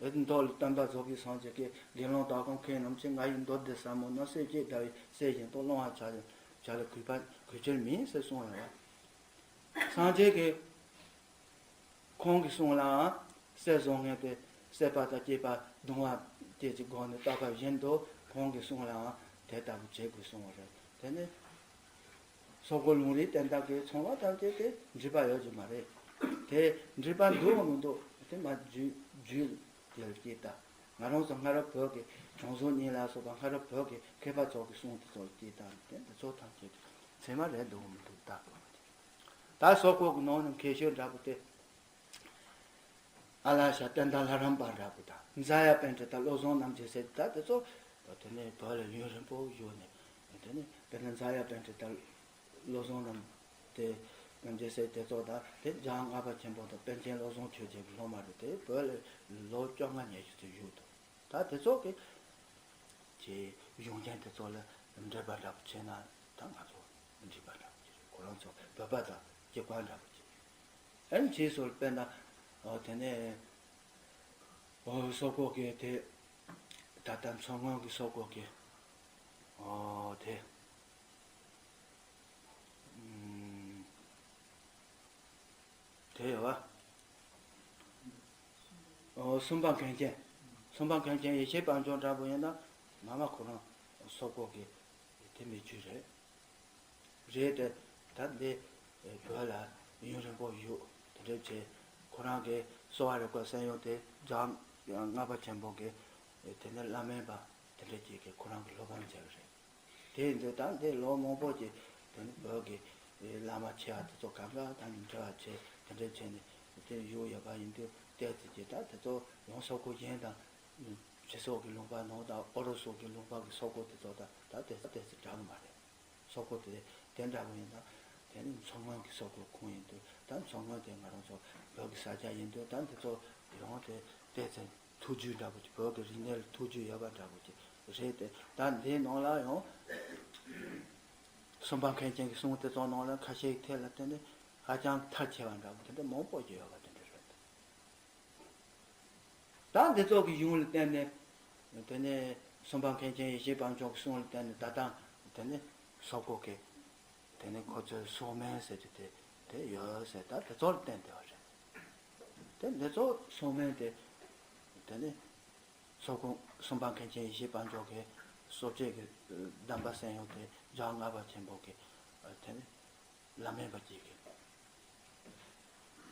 ཨེ་མདོ་ལ་སྟོན་པ་རྫོགས་པའི་སངས་རྒྱས་ཀྱིས། དགེ་སློང་དག་གམ་མཁས་རྣམས་ཀྱིས། ང་ཡི་མདོ་སྡེ་ཟབ་མོ་རྣམས། གསེར་གྱིས་བརྡར་བའི་གསེར་བཞིན་དུ། བླང་བར་བྱ་བྱ་ལ་གུས་པ་གུས་ཕྱིར་མིན་ཟེར་གསུངས་ཡོད་བ། སངས་རྒྱས་ཀྱིས་ཁོང་གི་གསུང་ལའང་གསེར་བཟོ་མཁན་དེ་སྲེད་པ་དང་བཅས་པ་གདུང་བ་བཅས་ཀྱི་སྒོ་ནས་བཏགས་པ་བཞིན་དུ། ཁོང་གི་གསུང་ལའང་དེ་ལྟ་བུ་བྱེད་དགོས་གསུངས་པ་རེད། དེ་ནི་སོག་པོ་ལུང་རིགས་བསྟན་སྟངས་ཀྱི་ཚོགས་པ་ཐམས་ཅད་དེ་འགྲིག་པ་ཡོད་ཀྱི་མ་རེད། དེ་འགྲིག་པ་འདུག་མི་འདུག་དེ་མ་རྒྱུད་རྒྱུད་དེ་ལ་སྐྱེས་ད། ང་རང་ཚོ་སྔ་རབས་བོད་ཀྱི་བྱང་ཟུར་གཉིས་ལ་སོགས་པ་སྔ་རབས་བོད་ཀྱི་མཁས་པ་ཚོ་གི་གསུང་དེ་ཚོ་ལ་སྐྱེས་ད། དེ་འདི་ཚོ་ཐམས་ཅད་དེ་ཚད་མ་རེད་འདུག་མི་འདུག་ད་གོ། ད་སོག་པོ་གི་ནང་ནས་མཁས་ཤོས་འདྲ་པོ་དེ། ཨ་ལ་ཤ་བསྟན་དར་ལྷ་རམས་པ་འདྲ་པོ་དང་། རྫ་ཡབ་པཎྜི་ཏ་བློ་བཟང་རྣམ་རྒྱལ་ཟེར། ད་དེ་ཚོ་དེ་ནས་བོད་ལ་ཡུན་རིང་པོ་བཞུགས་ནས། དེ་ནས་དཔེར་ན་རྫ་ཡབ་པཎྜི་ཏ་བློ་བཟང་རྣམ་དེ་རྣམ་རྒྱལ་ཟེར་དེ་ཚོ་དང་། དེ་འཇམ་དབྱངས་ལྔ་པ་ཆེན་པོ་དང་པཎ་ཆེན་བློ་བཟང་ཆོས་རྒྱལ་གྱི་སློབ་མ་རེད། དེ་བོད་ལ་ལོ་བཅོ་ལྔ་ཉི་ཤུ་ཙམ་བཞུགས་འདུག་ད་དེ་ཚོ་གི་ཀྱི་གཞུང་ཆེན་དེ་ཚོ་ལ་འགྲེལ་པ་འདྲ་པོ་བྱས་ན། ད་ང་ཚོ་འགྲིག་པ་འདྲ་པོ་ཅིག་རེད། ཁོ་རང་ཚོ་བོད་པ་དང་གཅིག་པ་འདྲ་པོ་ཅིག་རེད། ཨ་ནི་ཕྱིས་སུ་དཔེར་ན། ཨོ་དེ་ནས་ཨོ་སོག་པོ་གི་དེ། ད་ལྟ་མཚོ་སྔོན་གྱི་སོག་པོ་གི་ཨོ་དེ། ཨུམ། དེ་ཡོད་བ། ཨོ་སུམ་པ་མཁན་ཆེན། སུམ་པ་མཁན་ཆེན་ཡེ་ཤེས་དཔལ་འབྱོར་འདྲ་པོ་ཡིན་ན། མ་མ་ཁོ་རང་སོག་པོ་གི་དེ་མི་རྒྱུད་རེད། རེད་དེ། ད་འདི་བོད་ལ་ཡུན་རིང་པོ་བཞུགས། དེ་འདྲ་བྱས། ཁོ་རང་གི་གསོ་བ་རིག་པ་གསན་ཡོང་དེ་འཇམ་ལྔ་པ་ཆེན་པོ་གི་དེ་ནས་བླ་སྨན་པ་དེ་འདྲ་ཅིག་གིས་ཁོ་རང་གི་སློབ་པ་མཛད་པ་རེད། དེ་ཡིན་དུས་ད་འདི་ལོ་མང་པོ་ཅིག་དེ་ནི་བོད་ཀྱི་བླ་མ་ཆེ་བ་དེ་ཚོ་གང་ག་དང་ནི་འབྲེལ་བ་བྱས། དེ་འདྲ་བྱས་ནས་དེ་བཞུགས་ཡོད་པ་ཡིན་དུས། ཏོག་ཙམ་ཅིག་ད་དེ་ཚོ་ཡང་སོག་པོ་གཞན་དང་། སྤྱི་ཚོགས་ཀྱི་ལུང་པ་ནང་དང་ཨོ་རོད་སོག་གི་ལུང་པ་གི་སོག་པོ་དེ་ཚོ་དང་ད་དེ་ཚོ་ཏོག་ཙམ་འདྲ་གི་མ་རེད། སོག་པོ་དེ་དེ་འདྲ་པོ་ཡིན་ན། དེ་ནི་མཚོ་སྔོན་གྱི་སོག་པོ་ཁོངས་ཡིན་དུས། ད་མཚོ་སྔོན་དེ་ང་རང་ཚོ་བོད་ཀྱི་ས་ཆ་ཡིན་དུས། ད་འདི་ཚོ་ཡང་དེ་ཏོག་ཙམ་ཐུགས་རྒྱུས་འདྲ་པོ་ཅིག་བོད་ཀྱི་རིག་གནས་ལ་ཐུགས་རྒྱུས་ཡོད་པ་འདྲ་པོ་ཅིག་རེད་དེ། ད་འདིའི་ནང་ལ་ཡང་སུམ་པ་མཁན་ཆེན་གྱི་གསུང་དེ་ཚོ་ནང་ལ་ཁ་ཤས་ཐད་ལ་དེ་ནི་ཧ་ཅང་མཐར་ཕྱིན་པ་འདྲ་པོ་དེ་འདྲ་མང་པོ་ཅིག་ཡོད་པ་དེ་འདྲ་རེད། ད་འདི་ཚོ་གི་གཞུང་ལ་བརྟེན་ནས། དེ་ནས་སུམ་པ་མཁན་ཆེན་ཡེ་ཤེས་དཔལ་འབྱོར་གྱི་གསུང་ལ་བརྟེན་ནས། ད་ལྟ་དེ་ནས་སོག་པོ་གི་དེ་ནས་ཁོ་ཚོའི་སོག་སྨན་ཟེར་གྱི་དེ་དེ་ཡོད་ཟེར། ད་དེ་ཚོ་ལ་བརྟེན་བསྡད་པ་རེད། དེ་འདི་ཚོ་སོག་སྨན་དེ་དེ་ནས་སོག་པོ་སུམ་པ་མཁན་ཆེན་ཡེ་ཤེས་དཔལ་འབྱོར་གྱི་གསོ་དཔྱད་ཀྱི་གདམས་པ་གསན་ཡོང་དེ་འཇམ་ལྔ་པ་ཆེན་པོ་གི་དེ་ནས་བླ་སྨན་པ་གཅིག་གིས།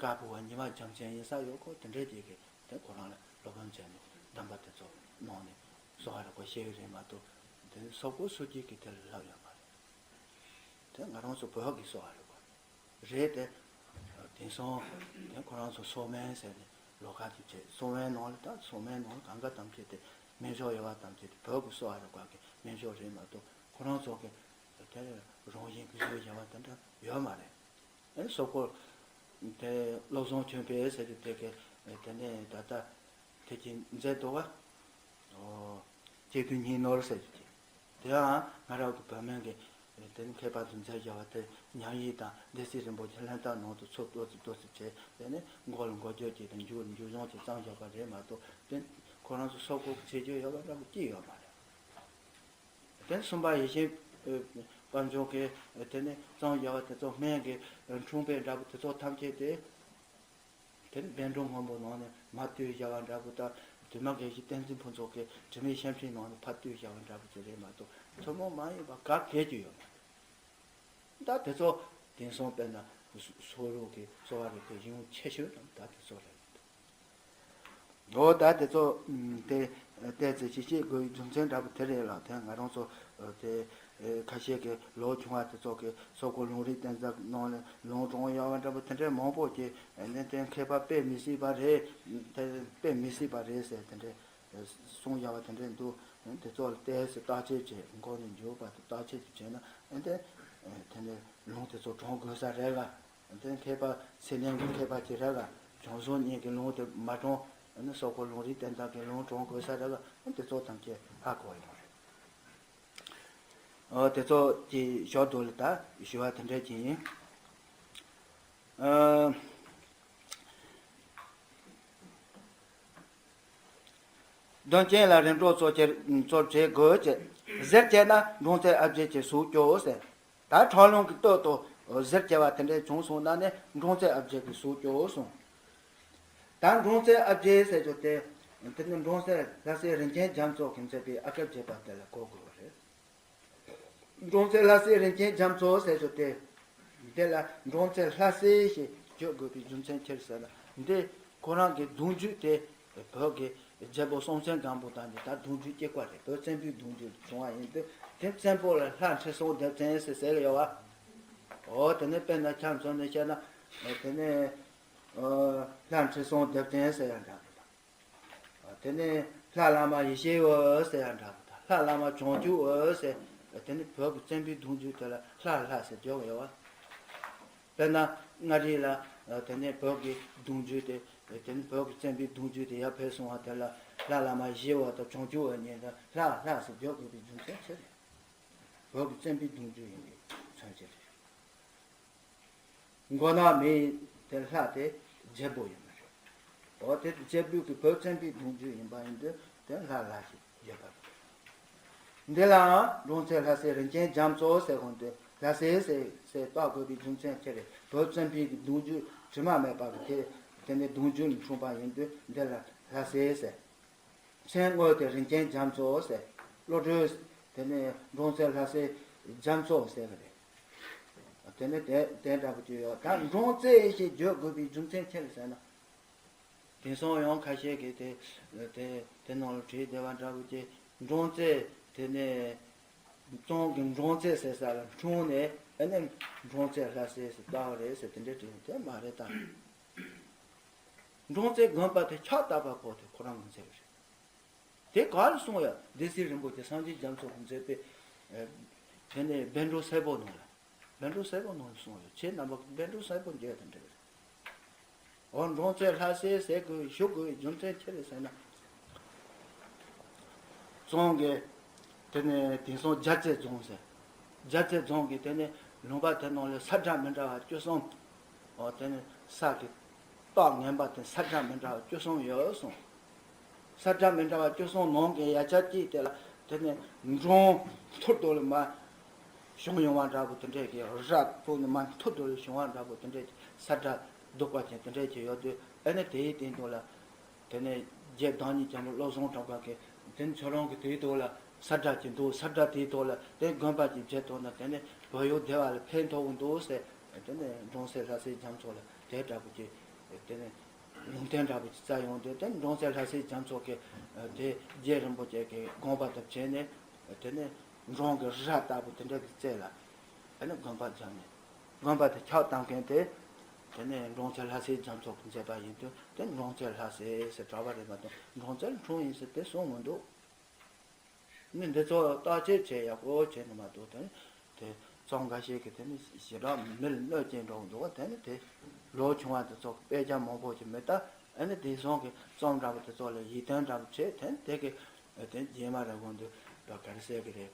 དཀར་པོ་བ་ཉི་མ་རྒྱལ་མཚན་ཡིན་ས་ཡོད་ཁོ། དེ་འདྲ་ཅིག་གིས་དེ་ཁོ་རང་ལ་སློབ་སྦྱོང་བྱས་ནས་གདམས་པ་དེ་ཚོ་གནང་ནས་གསོ་བ་རིག་པ་ཤེས་ཀྱི་རེད་མ་གཏོགས། དེ་ནི་སོག་པོ་སུ་གཅིག་གིས་དེ་ལ་ལབ་ཡོད་མ་རེད། དེ་ང་རང་ཚོ་བོད་ཀྱི་གསོ་བ་རིག་པ་རེད་དེ། དེང་སང་དེ་ཁོ་རང་ཚོ་སོག་སྨན་ཟེར་ནས་ལོགས་ཀ་ཅིག་བྱས། སོག་སྨན་ནང་ལ། ད་སོག་སྨན་ནང་ལ་གང་ག་ཐམས་ཅད་དེ་སྨན་སྦྱོར་ཡོད་པ་ཐམས་ཅད་དེ་བོད་ཀྱི་གསོ་བ་རིག་པ་གི་སྨན་སྦྱོར་རེད་མ་གཏོགས། ཁོ་རང་ཚོ་གི་དེ་རང་བཞིན་གྱིས་བཟོས་བཞག་པ་དེ་འདྲ་ཡོད་མ་རེད། ཨེ་སོག་པོ་དེ་བློ་བཟང་ཆོས་འཕེལ་ཟེར་གྱི་དེ་གི་དེ་ནས་ད་ལྟ་དེ་གི་མཛད་འདུག་བ། ཨོ། སྐྱེ་དུས་སྙིང་ནོར་ཟེར་གྱི་དེ། དེའང་ང་རང་གི་བུད་མེད་ཀྱི་དེ་ནི་མཁས་པ་ཚོས་མཛད་བཞག་པ་དེ། ཉང་ཡིག་དང་སྡེ་སྲིད་རིན་པོ་ཆེ་ལྷན་ཐབས་ནང་དུ་ཚུར་ཏོག་ཙམ་ཏོག་ཙམ་བྱས། དེ་ནས་མགོ་ལ་མགོ་བརྗོད་ཅིག་དང་མཇུག་ལ་མཇུག་གཞུང་ཅིག་བརྩམས་བཞག་པ་རེད་མ་གཏོགས། དེ་ཁོ་རང་ཚོ་སོག་པོ་གི་བྱེད་སྤྱོད་ཡོད་པ་འདྲ་པོ་ཅིག་ཡོད་མ་རེད། དེ་གསུམ་པ་ཡེ་ཤེས་དཔལ་འབྱོར་གྱིས་དེ་ནས་བརྩམས་བཞག་པ་དེ་ཚོ་སྨན་གྱི་འཁྲུངས་དཔེ་འདྲ་པོ་དེ་ཚོ་ཐམས་ཅད་དེ། དེ་ནས་བཻ་ཌཱུརྱ་སྔོན་པོ་ནང་ནས་མར་བཏུས་བཞག་པ་འདྲ་པོ་དང་། དེ་མ་དགེ་བཤེས་བསྟན་འཛིན་ཕུན་ཚོགས་ཀྱིས་དྲི་མེད་ཤེར་ཕྲེང་ནང་ནས་ཕར་བཏུས་བཞག་པ་འདྲ་པོ་ཅིག་རེད་མ་གཏོགས། ཐུན་མོང་མ་ཡིན་པ་ག་གེ་ཅིག་ཡོད་མ་རེད། ད་དེ་ཚོ་དེང་སང་དཔེར་ན་སོག་རུ་གི་གསོ་བ་རིག་པའི་གཞུང་ཆེ་ཤོས་རྣམས་ད་དེ་ཚོ་རེད། འོ་ད་དེ་ཚོ་དེ་ཏོག་ཙམ་ཅིག་ཤེས་དགོས་རྒྱུ་མཚན་འདྲ་པོ་དེ་རེད་ལ། དེ་ང་རང་ཚོ་དེ་ ཁ་ཤས་ཀྱིས་ལོ་ཆུང་བ་དེ་ཚོ་གིས་སོག་པོ་ལུང་རིགས་གཏན་ཚགས་ནང་ལ་ལུང་དྲངས་ཡོད་པ་འདྲ་པོ་དེ་འདྲའི་མང་པོ་ཅིག་ནས་དེ་མཁས་པ་དཔེ་མི་སྲིད་པ་རེད། དེ་དཔེ་མི་སྲིད་པ་རེད་ཟེར་དེ་འདྲའི་གསུང་ཡག་པ་དེ་འདྲ་འདུག་དེ་ཚོ་ལ་ཏོག་ཙམ་བརྟག་དཔྱད་བྱས། མགོ་ནས་མཇུག་བར་དུ་བརྟག་དཔྱད་ཅིག་བྱས་ན་ཨེ་དེ་དེ་ནས་ལུང་དེ་ཚོ་དྲངས་དགོས་ས་རེད་ག་དེ་མཁས་པ་ཚད་ལྡན་གྱི་མཁས་པ་ཅིག་རེད་ག་བྱང་སོང་གཉིས་ཀྱི་ལུང་དེ་མ་དྲངས། ཨེ་ནས་སོག་པོ་ལུང་རིགས་གཏན་ཚགས་ཀྱི་ལུང་དྲངས་དགོས་ས་རེད་ག་དེ་ཚོ་ཐམས་ཅད་ཧ་གོ་ཡོང་རེད། ཨོ་དེ་ཚོ་གི་ཞོར་དུ་ལ་ད་ཞུ་བ་དེ་འདྲ་ཅིག་ཡིན། ཨ། དོན་རྐྱེན་ལ་རིམ་གྲོ་གཙོ་ཆེར་གཙོར་བྱེད་དགོས་ཅེས་ཟེར་བྱས་ན་འབྲོང་རྩེ་ཨ་བརྒྱད་ཀྱི་ཟུག་སྐྱོ་ཟེར། ད་ཁྲག་རླུང་གི་སྟོད་དུ་ཟེར་བྱས་པ་དེ་འདྲའི་བྱུང་སོང་ན་ནི་འབྲོང་རྩེ་ཨ་བརྒྱད་ཀྱི་ཟུག་སྐྱོ་གསུངས། ད་འབྲོང་རྩེ་ཨ་བརྒྱད་ཟེར་རྒྱུ་དེ་དེ་ནི་འབྲོང་རྩེ་ལྷ་སྲས་རིན་ཆེན་རྒྱ་མཚོ་གིས་མཛད་པའི་ཨ་ཁུ་བརྒྱད་པ་དེ་ལ་གོ་དགོས་པ་རེད། འབྲོང་རྩེ་ལྷ་སྲས་རིན་ཆེན་རྒྱ་མཚོ་ཟེར་རྒྱུ་དེ། འདི་ལ་འབྲོང་རྩེ་ལྷ་སྲས་ཞེས་བརྗོད་དགོས་པའི་རྒྱུ་མཚན་ཅི་ཟེར་ན། འདི་ཁོ་རང་གི་གདུང་རྒྱུད་དེ་བོད་ཀྱི་རྒྱལ་པོ་སྲོང་བཙན་སྒམ་པོ་དང་གཉིས་ད་གདུང་རྒྱུད་གཅིག་པ་རེད། བོད་བཙན་པོའི་གདུང་རྒྱུད་བྱུང་བ་ཡིན་དུས་དེ་བཙན་པོ་ལ་ལྷ་ཁྲི་སྲོང་ལྡེ་བཙན་ཟེར་ཟེར་གི་ཡོད་པ། འོ་དེ་ནས་དཔེར་ན་ཆ་མཚོན་ནས་བཤད་ན་དེ་ནས་ལྷ་ཁྲི་སྲོང་ལྡེ་བཙན་ཟེར་ཡང་འདྲ་གི་དང་། དེ་ནས་ལྷ་བླ་མ་ཡེ་ཤེས་འོད་ཟེར་ཡང་འདྲ་པོ་དང་། ལྷ་བླ་མ་བྱང་ཆུབ་འོད་ཟེར། དེ་ནི་བོད་ཀྱི་བཙན་པོའི་གདུང་རྒྱུད་དེ་ལ་ལྷ་ལྷ་ཟེར་བརྗོད་ཡོད་པ། དཔེར་ན་མངའ་རིས་ལ་དེ་ནས་བོད་ཀྱི་གདུང་རྒྱུད་དེ་དེ་ནི་བོད་ཀྱི་བཙན་པོའི་གདུང་རྒྱུད་དེ་ཡར་འཕེལ་སོང་བ་དེ་ལ་ལྷ་བླ་མ་ཡེ་ཤེས་འོད་དང་བྱང་ཆུབ་འོད་གཉིས་དང་ལྷ་ལྷ་ཟེར་བརྗོད་དགོས་པའི་རྒྱུ་མཚན་ཅི་རེད། བོད་ཀྱི་བཙན་པོའི་གདུང་རྒྱུད་ཡིན་པའི་མཚོན་བྱེད་རེད། མགོ་ནག་མི་དེ་ལྷ་དེ་བརྒྱད་པོ་ཡིན་པ་རེད། འོ་དེ་བརྒྱད་པོ་གི་བོད་བཙན་པོའི་གདུང་རྒྱུད་ཡིན་པ་ཡིན་དུས་དེ་ལྷ་ལྷ་ཞེས་བརྗོད་པ་རེད། འདི་ལའང་འབྲོང་རྩེ་ལྷ་སྲས་རིན་ཆེན་རྒྱ་མཚོ་ཟེར་གོང་དུ་ལྷ་སྲས་ཟེར་ཟེར་བཏགས་དགོས་པའི་རྒྱུ་མཚན་ཅི་རེད། བོད་བཙན་པོའི་གདུང་རྒྱུད་དྲི་མ་མེད་པ་གི་དེ་དེ་ནས་གདུང་རྒྱུད་ནས་འཁྲུངས་པ་ཡིན་དུས་འདི་ལ་ལྷ་སྲས་ཟེར། མཚན་དངོས་དེ་རིན་ཆེན་རྒྱ་མཚོ་ཟེར། བློ་གྲོས་དེ་ནས་འབྲོང་རྩེ་ལྷ་སྲས་རྒྱ་མཚོ་ཟེར་གི་རེད། དེ་ནས་དེ་དེ་འདྲ་པོ་ཅིག་ཡོད། ད་འབྲོང་རྩེ་ཞེས་བརྗོད་དགོས་པའི་རྒྱུ་མཚན་ཅི་རེད་ཟེར་ན། དེང་སང་ཡང་ཁ་ཤས་ཀྱིས་དེ་དེ་དེ་ནང་ལ་བྲིས་བསྡད་པ་འདྲ་པོ་ཅིག་འབྲོང་རྩེ་དེ་ནས་གཙང་གི་འབྲོང་རྩེ་ཟེར་ས་ལ་འཁྲུངས་ནས་ཨ་ནི་འབྲོང་རྩེ་ལྷ་སྲས་ཟེར་བཏགས་པ་རེད་ཟེར་དེ་འདྲ་བྲིས་ནས་དེ་མ་རེད་ད། འབྲོང་རྩེ་དགོན་པ་དེ་ཕྱག་བཏབ་པ་པོ་དེ་ཁོ་རང་གིས་མཛད་པ་རེད། དེ་ག་རེ་གསུངས་ཡོད། སྡེ་སྲིད་རིན་པོ་ཆེ་སངས་རྒྱས་རྒྱ་མཚོ་གིས་མཛད་པའི་ཨེ། དེ་ནས་བཻ་ཌཱུརྱ་སེར་པོ་ནང་ལ། བཻ་ཌཱུརྱ་སེར་པོ་ནང་ལ་གསུངས་ཡོད། ཁྱེད་རྣམ་པ་བཻ་ཌཱུརྱ་སེར་པོ་མཇལ་དང་འབྲེལ་བའི། འོ་འབྲོང་རྩེ་ལྷ་སྲས་ཟེར་དགོས་ཞུ་དགོས་རྒྱུ་མཚན་ཅི་རེད་ཟེར་ན། གཙང་གི་དེ་ནས་དེང་སང་རྒྱལ་རྩེ་རྫོང་ཟེར། རྒྱལ་རྩེ་རྫོང་གི་དེ་ནས་ལུང་པ་དེ་ནང་ལ་ས་བཀྲ་མི་འདྲ་བ་བཅུ་གསུམ། འོ་དེ་ནས་ས་གི་རྟགས་ངན་པ་དེ་ས་བཀྲ་མི་འདྲ་བ་བཅུ་གསུམ་ཡོད་གསུངས། ས་བཀྲ་མི་འདྲ་བ་བཅུ་གསུམ་ནང་གི་ཡ་ཆ་གཅིག་དེ་ལ་དེ་ནས་འབྲོང་ཐུར་དུ་ལ་མར་བྱུང་ཡོང་བ་འདྲ་པོ་དེ་འདྲས་ཀྱི་རྭ་ཐུར་ནས་མར་ཐུར་དུ་ལ་བྱུང་བ་འདྲ་པོ་དེ་འདྲས་ཀྱི་ས་བཀྲ་གདུག་པ་ཅན་དེ་འདྲས་ཀྱི་ཡོད་དུས་ཨ་ནི་དེའི་སྟེང་དུ་ལ། དེ་ནས་རྗེ་བདག་ཉིད་རྒྱལ་པོ་བློ་བཟང་གྲགས་པ་གིས་དེ་ནས་ཁྱོད་རང་གི་དེའི་ཐོག་ལ་ས་བཀྲ་ཅིག་འདུག་ས་བཀྲ་དེའི་ཐོག་ལ་དེ་དགོན་པ་ཅིག་བྱེད་ཐུབ་ན་དེ་ནས་བོད་ཡུལ་བདེ་བ་ལ་ཕན་ཐོགས་ཀྱི་འདུག་ཟེར། དེ་ནས་འབྲོང་རྩེ་ལྷ་སྲས་རྒྱ་མཚོ་ལ་དེ་འདྲ་པོ་ཅིག་དེ་ནས་ལུང་བསྟན་འདྲ་པོ་ཅིག་བསྩལ་ཡོང་དུས་དེ་ནས་འབྲོང་རྩེ་ལྷ་སྲས་རྒྱ་མཚོ་གིས་དེ་རྗེ་རིན་པོ་ཆེ་གི་དགོངས་པ་ལྟར་བྱས་ནས་དེ་ནས་འབྲོང་གི་རྭ་ལྟ་བུ་དེ་འདྲ་གི་རྩེ་ལ་དེ་ནས་དགོན་པ་བརྒྱབ་ནས། དགོན་པ་དེ་ཕྱག་བཏབ་མཁན་དེ། དེ་ནས་འབྲོང་རྩེ་ལྷ་སྲས་རྒྱ་མཚོ་གིས་མཛད་པ་ཡིན་དུས་དེ་འབྲོང་རྩེ་ལྷ་སྲས་ཟེར་གྲགས་པ་རེད་མ་གཏོགས་འབྲོང་རྩེ་ལ་འཁྲུངས་ཡིན་ཟེར་དེ་གསུངས་མི་འདུག་ནི་འདི་ཚོ་བརྟག་དཔྱད་བྱས་ཡག་པོ་བྱས་ནས་མ་གཏོགས་དེ་ནི་དེ་རྩོམ་འགའ་ཤས་ཀྱིས་དེ་ནི་ཞེ་དྲག་མི་ལ་གནོད་སྐྱེལ་འགྲོ་གི་འདུག་བ། དེ་ནི་དེ་ལོ་ཆུང་བ་དེ་ཚོ་གི་དཔེ་ཆ་མང་པོ་ཅིག་མི་ལྟ། ཨ་ནི་དེང་སང་གི་རྩོམ་འདྲ་པོ་དེ་ཚོ་ལ་ཡིད་རྟོན་འདྲ་པོ་བྱས་དེ་ནི་དེ་གི་དེ་རྗེས་མ་རེ་གོང་དུ་ག་རེ་ཟེར་གི་རེད།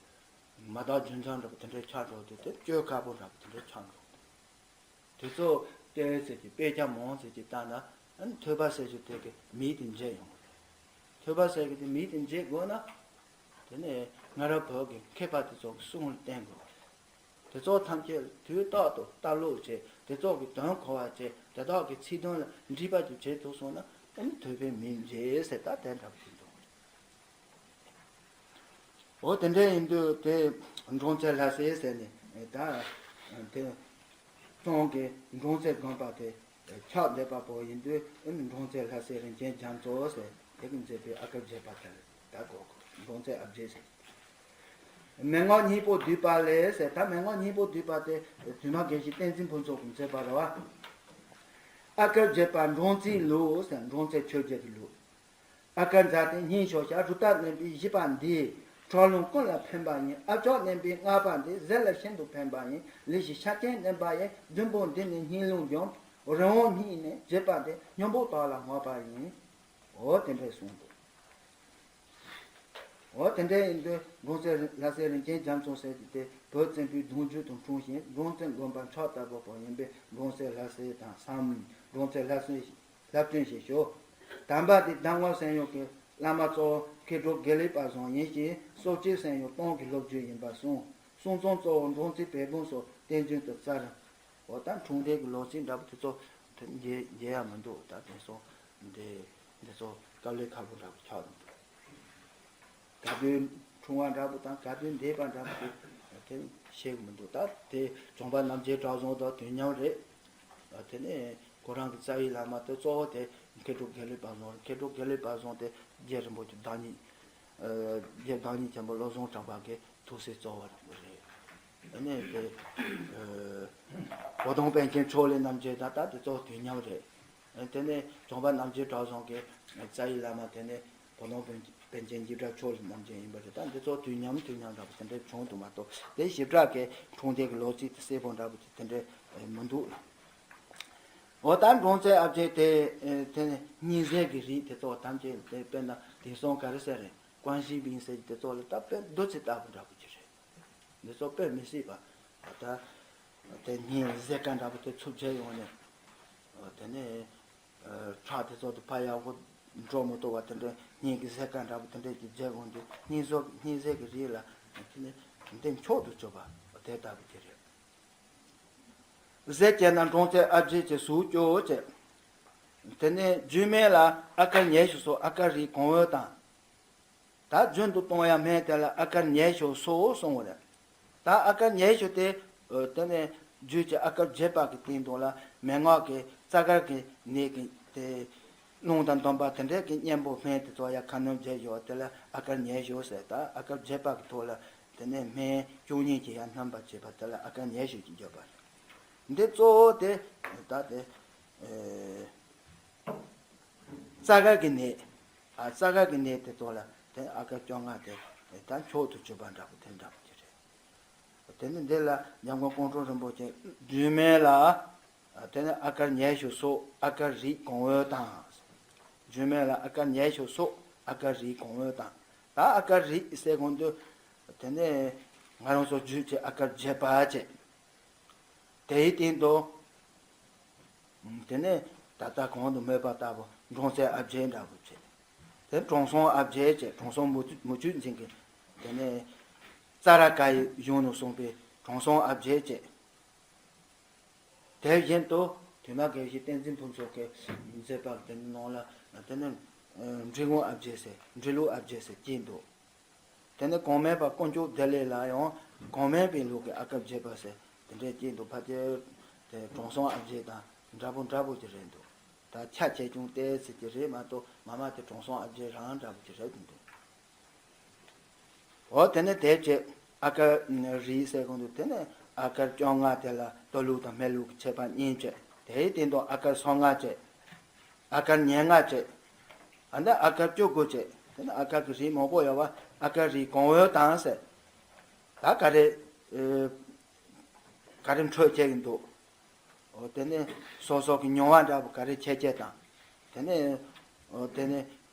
མ་དག་རྒྱུ་མཚན་འདྲ་པོ་དེ་འདྲའི་ཆགས་འགྲོ་དུས་དེ་བཅོས་ཁག་པོ་འདྲ་པོ་དེ་འདྲའི་ཆགས་འགྲོ། དེ་ཚོ་བལྟས་ཚེ་གི་དཔེ་ཆ་མང་ཚེ་གི་ལྟ་ན་ཨ་ནི་ཐོས་པ་ཟེར་རྒྱུ་དེ་གི་མིང་དེ་འབྱེད་ཡོང་གི་རེད། ཐོས་པ་ཟེར་རྒྱུ་དེ་མིང་དེ་འབྱེད་དགོས་ན་དེ་ནས་སྔ་རབས་བོད་ཀྱི་མཁས་པ་དེ་ཚོ་གི་གསུང་ལ་བརྟེན་དགོས་པ་རེད། དེ་ཚོ་ཐམས་ཅད་དུས་རྟག་ཏུ་ལྟ་ཀློག་བྱས། དེ་ཚོ་གི་དོན་གོ་བ་བྱས། དེ་དག་གི་ཚིག་དོན་ལ་འདྲིས་པ་ཅིག་བྱེད་ཐུབ་སོང་ན་ཨ་ནི་ཐོས་པའི་མིང་འབྱེད་ཟེར་ད་དེ་འདྲ་པོ་ཅིག་འདུག་འོ་དེ་འདྲ་ཡིན་དུས་དེ་འབྲོང་རྩེ་ལྷ་སྲས་ཟེར་ནས་ད་དེ་གཙང་གི་འབྲོང་རྩེ་དགོན་པ་དེ་ཕྱག་འདེབས་པ་པོ་ཡིན་དུས་ཨ་ནི་འབྲོང་རྩེ་ལྷ་སྲས་རིན་ཆེན་རྒྱ་མཚོ་ཟེར་དེ་གིས་མཛད་པའི་ཨ་ཁུ་བརྒྱད་པ་དེ་ལ་ད་གོ་དགོས། འབྲོང་རྩེ་ཨ་བརྒྱད་ཟེར། མན་ངག་སྙིང་པོ་བསྡུས་པ་ལས་ཟེར། ད་མན་ངག་སྙིང་པོ་བསྡུས་པ་དེ་དུས་མ་དགེ་བཤེས་བསྟན་འཛིན་ཕུན་ཚོགས་ཀྱིས་མཛད་པ་རེད་བ། ཨ་ཀར་བརྒྱད་པ་འབྲོང་རྩིས་ལུགས་ཟེར། འབྲོང་རྩིས་ཆོས་བརྒྱད་ཀྱི་ལུགས། ཨ་ཀར་མཛའ་སྟེང་སྙིང་ཤོ་ཤ། རུ་ཏ་བསྣན་པའི་བཞི་པ་འདི། ཁྲག་རླུང་ཀུན་ལ་ཕན་པ་ཡིན། ཨ་ཅོག་བསྣན་པའི་ལྔ་པ་འདི། ཟས་ལ་ཤིན་ཏུ་ཕན་པ་ཡིན། ལི་ཤི་ཤ་ཆེན་བསྣན་པ་ཡིན། བདུན་པོ་འདི་ནི་སྙིང་རླུང་འཇོམས། རི་བོང་གཉིས་ནི་བརྗེད་པ་འདི། སྙིང་པོ་དག་ལ་བསྔགས་པ་ཡིན། འོ་དེ་འདྲས་གསུངས་འདུག་འོ་དེ་འདྲས་ཡིན་དུས་འབྲོང་རྩེ་ལྷ་སྲས་རིན་ཆེན་རྒྱ་མཚོ་ཟེར་གྱི་དེ་བོད་བཙན་པོའི་གདུང་རྒྱུད་དུ་འཁྲུངས་ཤིང་། འབྲོང་རྩེ་དགོན་པ་མཆོག་ལྟ་བུ་པོ་ཡིན་པས། འབྲོང་རྩེ་ལྷ་སྲས་དང་སམ། འབྲོང་རྩེ་ལྷ་སྲས་ལྷ་སྤྲུལ་ཞེས་ཞུ། དམ་པ་དེ་གདམས་ངག་གསན་ཡོད་ཀྱི་བླ་མ་གཙོ་བོ་མཁས་གྲུབ་དགེ་ལེགས་པ་བཟང་ཡིན་ཞིང་། སྲོག་གཅོད་གསན་ཡོད་སྟོང་གི་སློབ་བརྒྱུད་ཡིན་པར་གསུངས། གསུང་རྩོམ་གཙོ་བོ་འབྲོང་རྩེ་བེ་བུམ་སོགས་བསྟན་རྒྱུན་དུ་བསྩལ། འོ་ད་འཁྲུངས་འདས་ཀྱི་ལོ་ཚིགས་འདྲ་པོ་དེ་ཚོ་མཇལ་མཇལ་ཡ་མི་འདུག་ད་དེ་ཚོ་འདི་འདི་ཚོ་དཀའ་ལས་ཁག་པོ་འདྲ་པོ་ཆགས་འདུག་ག་དུས་འཁྲུངས་པ་འདྲ་པོ་དང་ག་དུས་འདས་པ་འདྲ་པོ་དེ་དེ་ཤེས་གི་མི་འདུག་ད་དེ་བྱམས་པ་རྣམ་རྒྱལ་གྲགས་བཟང་དང་དུས་མཉམ་རེད། དེ་ནས་ཁོ་རང་གི་རྩ་བའི་བླ་མ་དེ་གཙོ་བོ་དེ་མཁས་གྲུབ་དགེ་ལེགས་པ་བཟང་རེད། མཁས་གྲུབ་དགེ་ལེགས་པ་བཟང་དེ་རྗེ་རིན་པོ་ཆེ་བདག་ཉིད། ཨ་རྗེ་བདག་ཉིད་ཆེན་པོ་བློ་བཟང་གྲགས་པ་གི་ཐུགས་སྲས་གཙོ་བོ་རེད། དེ་ནས་དེ་ཨ་བོ་དོང་པཎ་ཆེན་ཕྱོགས་ལས་རྣམ་རྒྱལ་དང་ད་དེ་ཚོ་དུས་མཉམ་རེད། དེ་ནས་བྱམས་པ་རྣམ་རྒྱལ་གྲགས་བཟང་གི་རྩ་བའི་བླ་མ་དེ་ནས་བོ་དོང་པཎ་པཎ་ཆེན་འཇིགས་བྲལ་ཕྱོགས་ལས་རྣམ་རྒྱལ་ཡིན་པ་རེད། ད་འདི་ཚོ་དུས་མཉམ་དུས་མཉམ་འདྲ་པོ་དེ་འདྲ་བྱུང་འདུག་མ་གཏོགས། དེ་ཞིབ་ཕྲ་གི་འཁྲུངས་འདས་ཀྱི་ལོ་ཚིགས་དེ་གསལ་པོ་འདྲ་པོ་དེ་དེ་འདྲ་མི་འདུག་ལ། འོ་ད་འབྲོང་རྩེ་ཨ་བརྒྱད་དེ་དེ་ནས་སྙན་ཟས་ཀྱི་རིགས་དེ་ཚོ་ཐམས་ཅད་དེ་དཔེར་ན་དེང་སང་ག་རེ་ཟེར་རེད། ཀོང་ཞི་བིང་ཟེར་གྱི་དེ་ཚོ་ལ་ད་དཔེ་རྡོ་རྗེ་ལྟ་བུ་འདྲ་པོ་ཅིག་རེད། འདི་ཚོ་དཔེ་མི་སྲིད་པ། ད་དེ་སྙན་ཟས་ག་འདྲ་པོ་དེ་ཚུར་བྱས་ཡོང་ནས། དེ་ནས་ཁྲག་དེ་ཚོ་དེ་ཕར་ཡག་པོ་འགྲོ་མི་ཐུབ་པ་དེ་འདྲ་སྙན་གྱི་ཟས་ག་འདྲ་པོ་དེ་འདྲ་ཅིག་བྱས་ཡོང་དུས་སྙན་ཟོ་སྙན་ཟས་ཀྱི་རིགས་ལ་དེ་ནས་འདི་མཆོག་ཏུ་གྱུར་པ་དེ་ལྟ་བུ་ཅིག་རེད། ཟས་བཅད་ན་འབྲོང་རྩེ་ཨ་བརྒྱད་ཀྱི་ཟུག་སྐྱོ་བྱེད། དེ་ནས་རྒྱུས་མེད་ལ་ཨ་དཀར་ཉལ་ཤོག་སོགས་ཨ་དཀར་རིགས་གང་འོས་དང་། ད་རྒྱུན་དུ་གཏོང་ཡ་སྨན་དེ་ལ་ཨ་དཀར་ཉལ་ཤོག་སོགས་གསུངས་པ་རེད། ད་ཨ་དཀར་ཉལ་ཤོག་དེ་དེ་ནས་རྒྱུད་ཀྱི་ཨ་དཀར་བརྒྱད་པ་གི་སྟེང་དུ་ལ་མན་ངག་གི་རྩ་དཀར་གྱི་ནད་ཀྱི་དེ། རླུང་དང་ལྡན་པ་དེ་འདྲས་ཀྱི་གཉེན་པོ་སྨན་དེ་ཚོ་ཡ་ཁ་སྣོན་བྱས་ཡོད་དེ་ལ་ཨ་དཀར་ཉལ་ཤོག་ཟེར། ད་ཨ་དཀར་བརྒྱད་པ་གི་ཐོག་ལ་དེ་ནས་སྨན་བཅུ་གཉིས་ཀྱི་ཡ་སྣམ་པ་བྱས་པ་དེ་ལ་ཨ་དཀར་ཉལ་ཤོག་ཅེས་བརྗོད་པ་རེད། འདི་གཙོ་བོ་དེ་ད་དེ་ཨེ་རྩ་དཀར་གྱི་ནད། ཨ་རྩ་དཀར་གྱི་ནད་དེ་ཚོ་ལ་དེ་ཨ་དཀར་བཅོ་ལྔ་དེ་ད་མཆོག་ཏུ་གྱུར་པ་འདྲ་པོ་དེ་འདྲ་པོ་ཅིག་རེད། དེ་ནི་འདི་ལ་ཉམས་མགོན་ཀོང་སྤྲུལ་རིན་པོ་ཆེ་རྒྱུས་མེད་ལ། དེ་ནི་ཨ་དཀར་ཉལ་ཤོག་སོགས་ཨ་དཀར་རིགས་གང་འོས་དང་། རྒྱུས་མེད་ལ་ཨ་དཀར་ཉལ་ཤོག་སོགས་ཨ་དཀར་རིགས་གང་འོས་དང་། ད་ཨ་དཀར་རིགས་ཟེར་གོང་དུ་དེ་ནི་ང་རང་ཚོ་རྒྱུད་ཀྱི་ཨ་དཀར་བརྒྱད་པ་བྱས། དེའི་སྟེང་དུ། དེ་ནས་ད་ལྟ་གོང་དུ་སྨོས་པ་ལྟ་བུ་འབྲོང་རྩེ་ཨ་བརྒྱད་འདྲ་བོ་བྱས། དེ་དྲང་སྲོང་ཨ་བརྒྱད་བྱས། དྲང་སྲོང་མུ་མུ་ཁྱུད་འཛིན་གྱི་དེ་ནས་ཙཱ་ར་ཀ་ཡི་གཞུང་ནས་གསུངས་པའི་དྲང་སྲོང་ཨ་བརྒྱད་བྱས། དེ་བཞིན་དུ་དུས་མ་དགེ་བཤེས་བསྟན་འཛིན་ཕུན་ཚོགས་ཀྱི་མཛད་པ་དེ་ནང་ལ་དེ་ནས་འབྲི་གུང་ཨ་བརྒྱད་ཟེར། འབྲི་ལུགས་ཨ་བརྒྱད་ཟེར་གྱིས་འདུག་དེ་ནས་གོང་སྨོས་པ་དཀོན་མཆོག་བདེ་ལེགས་ལ་ཡང་གོང་སྨོས་པའི་ལུགས་ཀྱི་ཨ་དཀར་བརྒྱད་པ་ཟེར་དེ་འདྲས་ཀྱིས་འདུག་ཕལ་ཆེར་དེ་དྲང་སྲོང་ཨ་བརྒྱད་དང་འདྲ་པོ་འདྲ་པོ་ཅིག་རེད་འདུག་ད་ཆ་ཆེ་ཆུང་ཏོག་ཙམ་ཅིག་རེད་མ་གཏོགས་མ་མ་དེ་དྲང་སྲོང་ཨ་བརྒྱད་རང་འདྲ་པོ་ཅིག་རེད་འདུག་འོ་དེ་ནས་དེ་བྱས་ཨ་དཀར་རིགས་ཟེར་གོང་དུ་དེ་ནས་ཨ་དཀར་བཅོ་ལྔ་དེ་ལ་སྟོད་ལུགས་དང་སྨད་ལུགས་ཀྱི་ཁྱད་པར་གཉིས་བྱས། དེའི་སྟེང་དུ་ཨ་དཀར་སོ་ལྔ་བྱས། ཨ་དཀར་ཉེར་ལྔ་བྱས། ཨ་ནི་ཨ་དཀར་བཅུ་དགུ་བྱས། དེ་ནི་ཨ་དཀར་གྱི་རིགས་མང་པོ་ཡོད་པ་ཨ་དཀར་རིགས་གང་འོས་དང་ཟེར། ད་ག་རེ་ཨེ་ག་རེ་འཕྲོད་བྱས་ཀྱི་འདུག་འོ་དེ་ནི་སོ་སོ་གི་མྱོང་བ་འདྲ་པོ་ག་རེ་ཁྱད་ཆོས་དང་། དེ་ནི་འོ་དེ་ནི་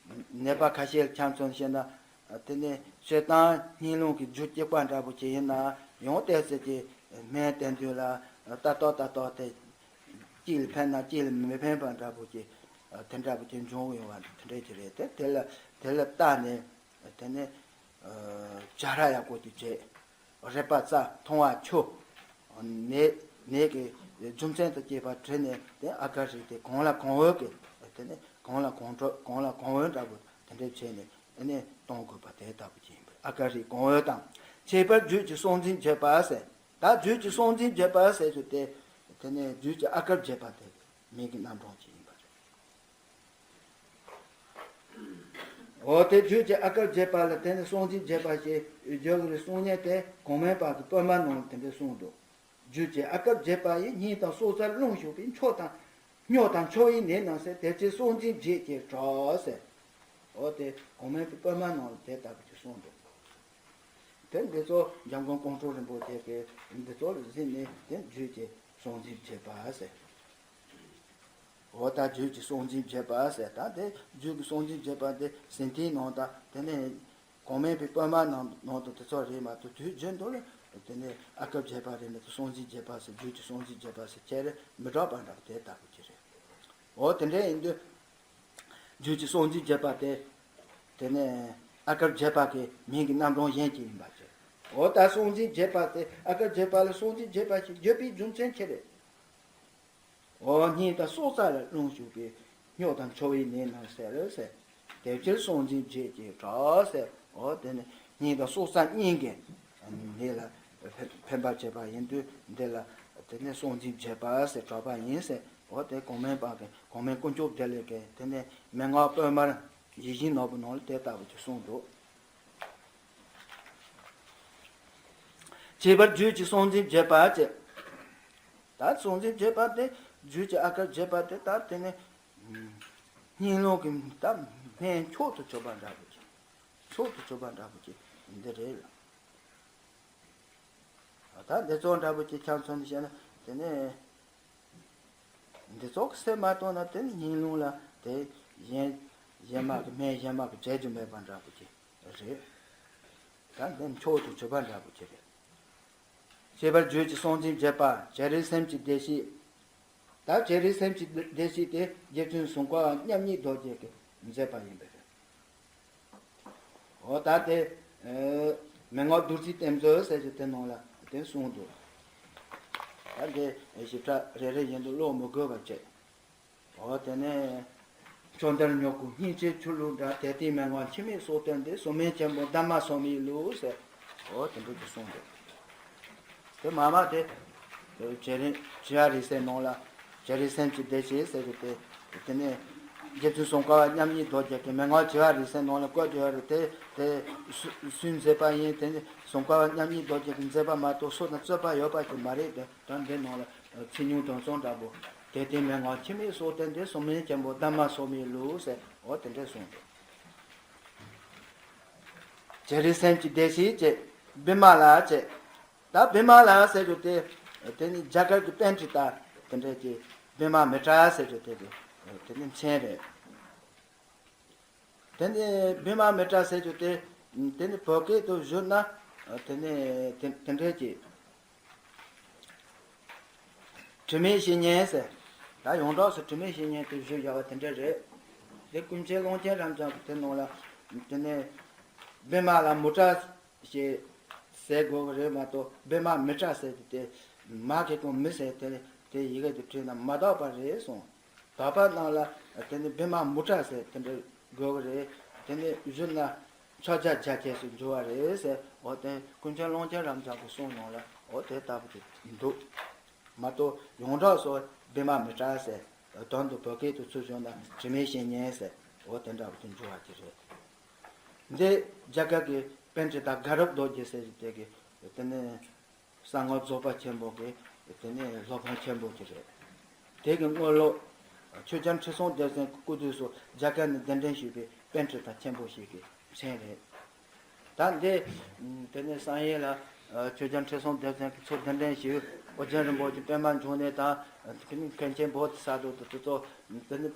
ནད་པ་ཁ་ཤས་ལ་ཆ་མཚོན་བཤད་ན། དེ་ནི་སྤྱིར་བཏང་སྙིང་རླུང་གི་རྒྱུ་གཅིག་པ་འདྲ་པོ་ཅིག་ཡིན་ན་ཡང་ཏོག་ཙམ་གྱི་སྨན་བསྟེན་དུས་ལ་ལྟ་རྟོག་ལྟ་རྟོག་དེ་གཅིག་ལ་ཕན་ན་གཅིག་ལ་མི་ཕན་པ་འདྲ་པོ་ཅིག་དེ་འདྲ་པོ་ཅིག་འབྱུང་ཡོང་བ་དེ་འདྲ་ཅིག་རེད་དེ། དེ་ལ་དེ་ལ་བལྟས་ནས་དེ་ནི་བྱ་ར་ཡག་པོ་དེ་བྱས། རེག་པ་རྩ་མཐོང་བ་ཆུ། ནད་ནད་ཀྱི་རྒྱུ་མཚན་དང་བཅས་པ་དྲིས་ནས་དེ་ཨ་དཀར་རིགས་དེ་གང་ལ་གང་འོས་ཀྱི་དེ་ནི་གང་ལ་གང་འཕྲོད་གང་ལ་གང་འོས་འདྲ་པོ་དེ་འདྲ་བྱས་ནས་ཨ་ནི་གཏོང་དགོས་པ་དེ་ལྟ་བུ་ཅིག་ཡིན་པས་ཨ་དཀར་རིགས་གང་འོས་དང་། ཁྱད་པར་རྒྱུད་ཀྱི་གསང་འཛིན་བརྒྱད་པ་ཟེར། ད་རྒྱུད་ཀྱི་གསང་འཛིན་བརྒྱད་པ་ཟེར་རྒྱུ་དེ་དེ་ནི་རྒྱུད་ཀྱི་ཨ་དཀར་བརྒྱད་པ་དེ་མིང་གི་རྣམ་གྲངས་ཅིག་ཡིན་པ་རེད། འོ་དེ་རྒྱུད་ཀྱི་ཨ་ཀར་བརྒྱད་པ་ལ་དེ་ནི་སྲོག་འཛིན་བརྒྱད་པ་ཞེས་བརྗོད་ཀྱི་རེད་གསུང་མཁན་དེ་གོང་མའི་བར་གྱི་པུར་མ་ནང་ལ་དེ་འདྲ་གསུངས་འདུག་རྒྱུད་ཀྱི་ཨ་ཀར་བརྒྱད་པ་ཡི་སྙིང་དང་སྲོག་རྩར་རླུང་ཞུགས་པས་འཁྱོག་དང་སྨྱོ་དང་འཆི་བའི་ནད་རྣམས་སེལ། དེ་ཕྱིར་སྲོག་འཛིན་བརྒྱད་ཀྱིས་གྲོགས་ཟེར། འོ་དེ་གོང་མའི་པུར་མ་ནང་ལ་དེ་ལྟ་བུ་ཅིག་གསུངས་འདུག་དེ་འདི་ཚོ་འཇམ་མགོན་ཀོང་སྤྲུལ་རིན་པོ་ཆེ་གིས་འདི་ཚོ་ལ་གཟིགས་ནས་དེ་རྒྱུད་ཀྱི་སྲོག་འཛིན་བརྒྱད་པ་ཟེར། འོ་ད་རྒྱུད་ཀྱི་སྲོག་འཛིན་བརྒྱད་པ་ཟེར། ད་དེ་རྒྱུད་ཀྱི་སྲོག་འཛིན་བརྒྱད་པ་དེ་ཟིན་ཐིའི་ནང་དང་དེ་ནས་གོང་མའི་པུར་མ་ནང་ནང་དུ་དེ་ཚོ་རེད་མ་གཏོགས། དུས་རྒྱུན་དུ་ལ་དེ་ནས་ཨ་ཀར་བརྒྱད་པ་རེད་མ་གཏོགས། སྲོག་འཛིན་བརྒྱད་པ་ཟེར། རྒྱུད་ཀྱི་སྲོག་འཛིན་བརྒྱད་པ་ཟེར་ཁྱེད་རེ་མི་གྲགས་པ་འདྲ་བ་དེ་ལྟ་བུ་ཅིག་རེད། འོ་དེ་འདྲ་ཡིན་དུས། རྒྱུད་ཀྱི་སྲོག་འཛིན་བརྒྱད་པ་དེ། དེ་ནས་ཨ་ཀར་བརྒྱད་པ་གི་མིང་གི་རྣམ་གྲངས་གཞན་གཅིག་ཡིན་པ་བྱས། འོ་ད་སྲོག་འཛིན་བརྒྱད་པ་དེ། ཨ་ཀར་བརྒྱད་པ་ལ་སྲོག་འཛིན་བརྒྱད་པ་ཞེས་བརྗོད་པའི་རྒྱུ་མཚན་ཅི་རེད། འོ་སྙིང་དང་སྲོག་རྩ་ལ་རླུང་ཞུགས་པས་སྨྱོ་དང་འཆི་བའི་ནད་རྣམས་སེལ་ཟེར། དེ་ཕྱིར་སྲོག་འཛིན་བརྒྱད་ཀྱིས་གྲོགས་ཟེར། འོ་དེ་ནི་སྙིང་དང་སྲོག་རྩ་གཉིས་ཀྱི་ནད་ལ་ཕན་པར་བྱེད་པ་ཡིན་དུས་འདི་ལ་དེ་ནི་སྲོག་འཛིན་བརྒྱད་པ་ཟེར་གྲགས་པ་ཡིན་ཟེར། འོ་དེ་གོང་མའི་བར་གྱི་གོང་མའི་དཀོན་མཆོག་བདེ་ལེགས་ཀྱི་དེ་ནས་མན་ངག་པུར་མ་ཡིད་བཞིན་ནོར་བུ་ནང་ལ་དེ་ལྟ་བུ་ཅིག་གསུངས་འདུག་ཁྱད་པར་རྒྱུད་ཀྱི་སྲོག་འཛིན་བརྒྱད་པ་ཅེས། ད་སྲོག་འཛིན་བརྒྱད་པ་དེ་རྒྱུད་ཀྱི་ཨ་ཀར་བརྒྱད་པ་དེ་ད་དེ་ནས་སྙིང་རླུང་གི་ད་སྨན་མཆོག་ཏུ་གྱུར་པ་འདྲ་པོ་ཅིག་མཆོག་ཏུ་གྱུར་པ་འདྲ་པོ་ཅིག་འདི་རེད་ལ། ད་འདི་ཚོ་འདྲ་པོ་ཅིག་ཆ་མཚོན་ནས་བཤད་ན་དེ་ནས། འདི་ཚོ་གི་སེལ་མ་ཐུབ་ན་དེ་ནི་སྙིང་རླུང་ལ་དེ་གཞན་གཞན་མ་གི་སྨན་གཞན་མ་གི་བྱེད་རྒྱུ་མེད་པ་འདྲ་པོ་ཅིག་རེད། ད་འདི་མཆོག་ཏུ་གྱུར་པ་འདྲ་པོ་ཅིག་རེད། ཁྱད་པར་རྒྱུད་ཀྱི་སྲོག་འཛིན་བརྒྱད་པ་བྱེ་རིལ་སེམས་ཀྱི་བདེ་གཤེགས། ད་བྱེ་རིལ་སེམས་ཀྱི་བདེ་གཤེགས་དེ་རྗེ་བཙུན་སུམ་མཁའ་བ་མཉམ་ཉིད་རྡོ་རྗེ་གིས་མཛད་པ་ཡིན་པས་རེད། འོ་ད་དེ། ཨེ། མན་ངག་བདུད་རྩིའི་གཏེར་མཛོད་ཟེར་གྱི་དེ་ནང་ལ་དེ་གསུངས་འདུག་ད་དེ་ཞིབ་ཕྲ་རེ་རེ་བཞིན་དུ་ཀློག་མི་དགོས་པ་བྱས། འོ་དེ་ནས། ཕྱོགས་མཐར་མྱུ་གུ་སྙིང་རྗེའི་ཆུ་བླུགས་འདྲ། དེ་ལྟའི་མན་ངག་འཆི་མེད་སྲོག་བརྟན་ཏེ། གཟུངས་མེད་ཆེན་པོ་འདབ་མ་སོ་མའི་ལུགས་ཟེར། འོ་དེ་འདྲ་ཅིག་གསུངས་འདུག་དེ་མ་མ་དེ། བྱེ་རིལ་བྱེ་བ་རིལ་སའི་ནང་ལ། བྱེ་རིལ་སེམས་ཀྱི་བདེ་གཤེགས་ཟེར་གྱི་དེ། དེ་ནས། རྗེ་བཙུན་སུམ་མཁའ་བ་མཉམ་ཉིད་རྡོ་རྗེ་གི་མན་ངག་བྱེ་བ་རིལ་སའི་ནང་ལ་བཀོད་ཡོད་རེད་དེ། དེ་སུ་སུས་མཛད་པ་ཡིན། དེ་ནི་སུམ་མཁའ་བ་མཉམ་ཉིད་རྡོ་རྗེ་གིས་མཛད་པ་མ་གཏོགས་སུ་དང་རྩོད་པ་ཡོད་པ་ཞིག་མ་རེད་དེ། ད་འདི་ནང་ལ་ཚིག་ཉུང་དོན་གཙོ་འདྲ་པོ། དེ་ལྟའི་མན་ངག་འཆི་མེད་སྲོག་བརྟན་ཏེ། གཟུངས་མེད་ཆེན་པོ་འདབ་མ་སོ་མའི་ལུགས་ཟེར། འོ་དེ་འདྲ་གསུངས་འདུག་བྱེ་རིལ་སེམས་ཀྱི་བདེ་གཤེགས་བྱས། བི་མ་ལ་བྱས། ད་བི་མ་ལ་ཟེར་རྒྱུ་དེ། དེ་ནི་རྒྱ་གར་གྱི་པཎྜི་ཏ་དེ་འདྲ་གྱི་བི་མ་མི་ཏྲ་ཟེར་རྒྱུ་དེ་གི་དེ་ནི་མཚན་རེད། དེ་ནི་བི་མ་མི་ཏྲ་ཟེར་རྒྱུ་དེ། དེ་ནི་བོད་སྐད་དུ་བསྒྱུར་ན། དེ་ནི་དེ་དེ་འདྲ་གྱི། དྲི་མེད་བཤེས་གཉེན་ཟེར། ད་ཡོངས་གྲགས་སུ་དྲི་མེད་བཤེས་གཉེན་དུ་བཞུགས་བཞག་པ་དེ་འདྲ་རེད། དེ་ཀུན་མཁྱེན་ཀློང་ཆེན་རབ་འབྱམས་ཀྱི་དེ་ནང་ལ། དེ་ནས་བི་མ་ལ་མུ་ཏྲ་ཞེས་ཟེར་དགོས་ཀྱི་རེད་མ་གཏོགས། བི་མ་མི་ཏྲ་ཟེར་གྱི་དེ་མ་གི་གོང་མི་ཟེར་དེ་དེ་ཡི་གེ་དུ་བྲིས་ན་མ་དག་པ་རེད་གསུངས། དག་པ་རྣམས་ལ་དེ་ནི་བི་མ་མུ་ཏྲ་ཟེར་དེ་འདྲ་དགོས་ཀྱི་རེད། དེ་ནི་བསྒྱུར་ན་ཕྱག་རྒྱ་རྒྱ་སྐྱེས་སུ་འགྱུར་བ་རེད་ཟེར། འོ་དེ་ཀུན་མཁྱེན་ཀློང་ཆེན་རབ་འབྱམས་ཀྱི་གསུང་ནང་ལ་འོ་དེ་ལྟ་བུ་དེ་འདུག་མ་གཏོགས་ཡོངས་གྲགས་སུ་བི་མ་མི་ཏྲ་ཟེར། དོན་དུ་བོད་སྐད་དུ་ཚུར་བསྒྱུར་ན་དྲི་མེད་བཤེས་གཉེན་ཟེར། འོ་དེ་འདྲ་བོ་དེ་འགྱུར་བ་དེ་རེད། འདི་རྒྱ་གར་གྱི་པཎྜི་ཏ་དགའ་རབ་རྡོ་རྗེ་ཟེར་གྱི་དེ་གི་དེ་ནི་གསང་སྔགས་རྫོགས་པ་ཆེན་པོ་གི་དེ་ནི་སློབ་དཔོན་ཆེན་པོ་དེ་རེད། དེ་གི་དངོས་སློབ་ཆོས་རྒྱལ་ཁྲི་སྲོང་ལྡེ་བཙན་གྱི་སྐུ་དུས་སུ་རྒྱ་གར་ནས་གདན་འདྲེན་ཞུས་པའི་པཎྜི་ཏ་ཆེན་པོ་ཞིག་གི་མཚན་རེད། ད་འདི། དེ་ནས་བསམ་ཡས་ལ། ཆོས་རྒྱལ་ཁྲི་སྲོང་ལྡེ་བཙན་གྱིས་ཚུར་གདན་འདྲེན་ཞུས། ཨོ་རྒྱན་རིན་པོ་ཆེ་པད་མ་འབྱུང་གནས་དང་། མཁན་ཆེན་བོ་དྷི་ས་ཏྭ་དང་དེ་ཚོ། དེ་ནས་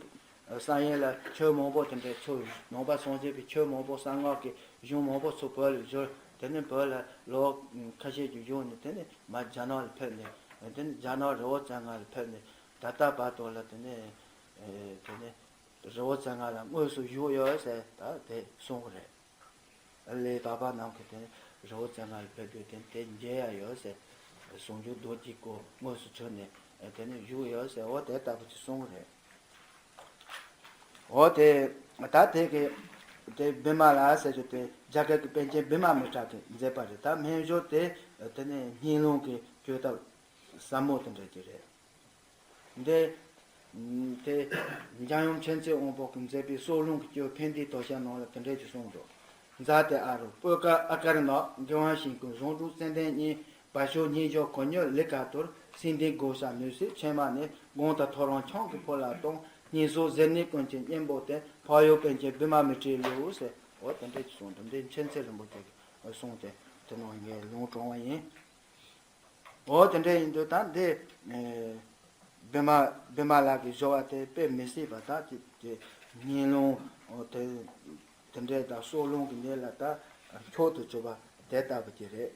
བསམ་ཡས་ལ་ཆོས་མང་པོ་དེ་འདྲའི་ཚུར་ནང་པ་སངས་རྒྱས་པའི་ཆོས་མང་པོ་གསང་སྔགས་ཀྱི་གཞུང་མང་པོ་ཚུར་བོད་ལ་བསྒྱུར། དེ་ནས་བོད་ལ་ལོ་ཁ་ཤས་ཀྱི་གཞུང་ནས་དེ་ནས་མར་རྒྱ་ནག་ལ་ཕེབས་ནས། དེ་ནས་རྒྱ་ནག་རི་བོ་རྩེ་ལྔ་ལ་ཕེབས་ནས་ད་ལྟ་བར་དུ་ལ་དེ་ནས། དེ་ནས་རི་བོ་རྩེ་ལྔ་ལ་དངོས་སུ་བཞུགས་ཡོད་ཟེར་ད་དེ་གསུང་གི་རེད། ལས་དག་པ་རྣམས་ཀྱིས་དེ་རི་བོ་རྩེ་ལྔ་ལ་ཕེབས་དུས་དེ་དེ་མཇལ་ཡ་ཡོད་ཟེར། ཟུང་འཇུག་རྡོ་རྗེའི་སྐུ་དངོས་སུ་བྱོན་ནས་དེ་ནས་བཞུགས་ཡོད་ཟེར། འོ་དེ་ལྟ་བུ་ཅིག་གསུངས་རེད། འོ་དེ་ད་དེ་གི་དེ་བི་མ་ལ་ཟེར་རྒྱུ་དེ་རྒྱ་གར་གྱི་པཎ་ཆེན་བི་མ་མི་ཏྲ་གིས་མཛད་པ་རེད། ད་སྨན་སྦྱོར་དེ་དེ་ནས་སྙིང་རླུང་གི་བཅོས་ཐབས་ཟབ་མོ་དེ་འདྲ་ཅིག་རེད། འདི་ དེ་འཇམ་དབྱངས་མཁྱེན་བརྩེ་དབང་པོ་གིས་མཛད་པའི་སྲོག་ལུང་གི་སྐྱོར་ཕན་བདེའི་དོ་ཤལ་ནང་ལ་དེ་འདྲས་ཀྱི་གསུངས་འདུག། མཛའ་སྟེ་ཨ་རོ་སྤོས་དཀར་ཨ་དཀར་ནག། དགེ་བ་ཤིང་ཀུན་བཟང་དྲུག། ཙན་དན་གཉིས་བ་ཤོ་སྙིང་ཞོ་གོ་སྙོད་ལི་ཀ་ཏོར། སིང་སྡེ་དགོ་ས་ནུས་སི་ཕྱེ་མ་ནི། དགོང་དང་ཐོ་རངས་ཆང་གི་ཕུ་ལ་གཏོང་། སྙིང་སོགས་ཟེར་ནི་ཀུན་གྱི་གཉེན་པོ་སྟེ། འཕགས་ཡུལ་པཎ་ཆེན་བི་མ་མི་ཏྲའི་ལེའུ་ཟེར། འོ་དེ་འདྲས་ཀྱི་གསུངས། དེ་འདྲས་མཁྱེན་བརྩེ་རིན་པོ་ཆེ་གིས་གསུངས་ཏེ་དེ་ནང་ངས་ལུང་དྲངས་པ་ཡིན། འོ་དེ་འདྲ་ཡིན་དུས་ད་འདི་ཨེ་བི་མ་བི་མ་ལ་གི་སྦྱོར་བ་དེ་དཔེ་མི་སྲིད་པ་ད་ཅིག་གི་སྙིང་རླུང་འོ་དེ་དེ་འདྲའི་ད་སྲོག་རླུང་གི་གནས་ལ་ད་མཆོག་ཏུ་གྱུར་པ་དེ་ལྟ་བུ་ཅིག་རེད།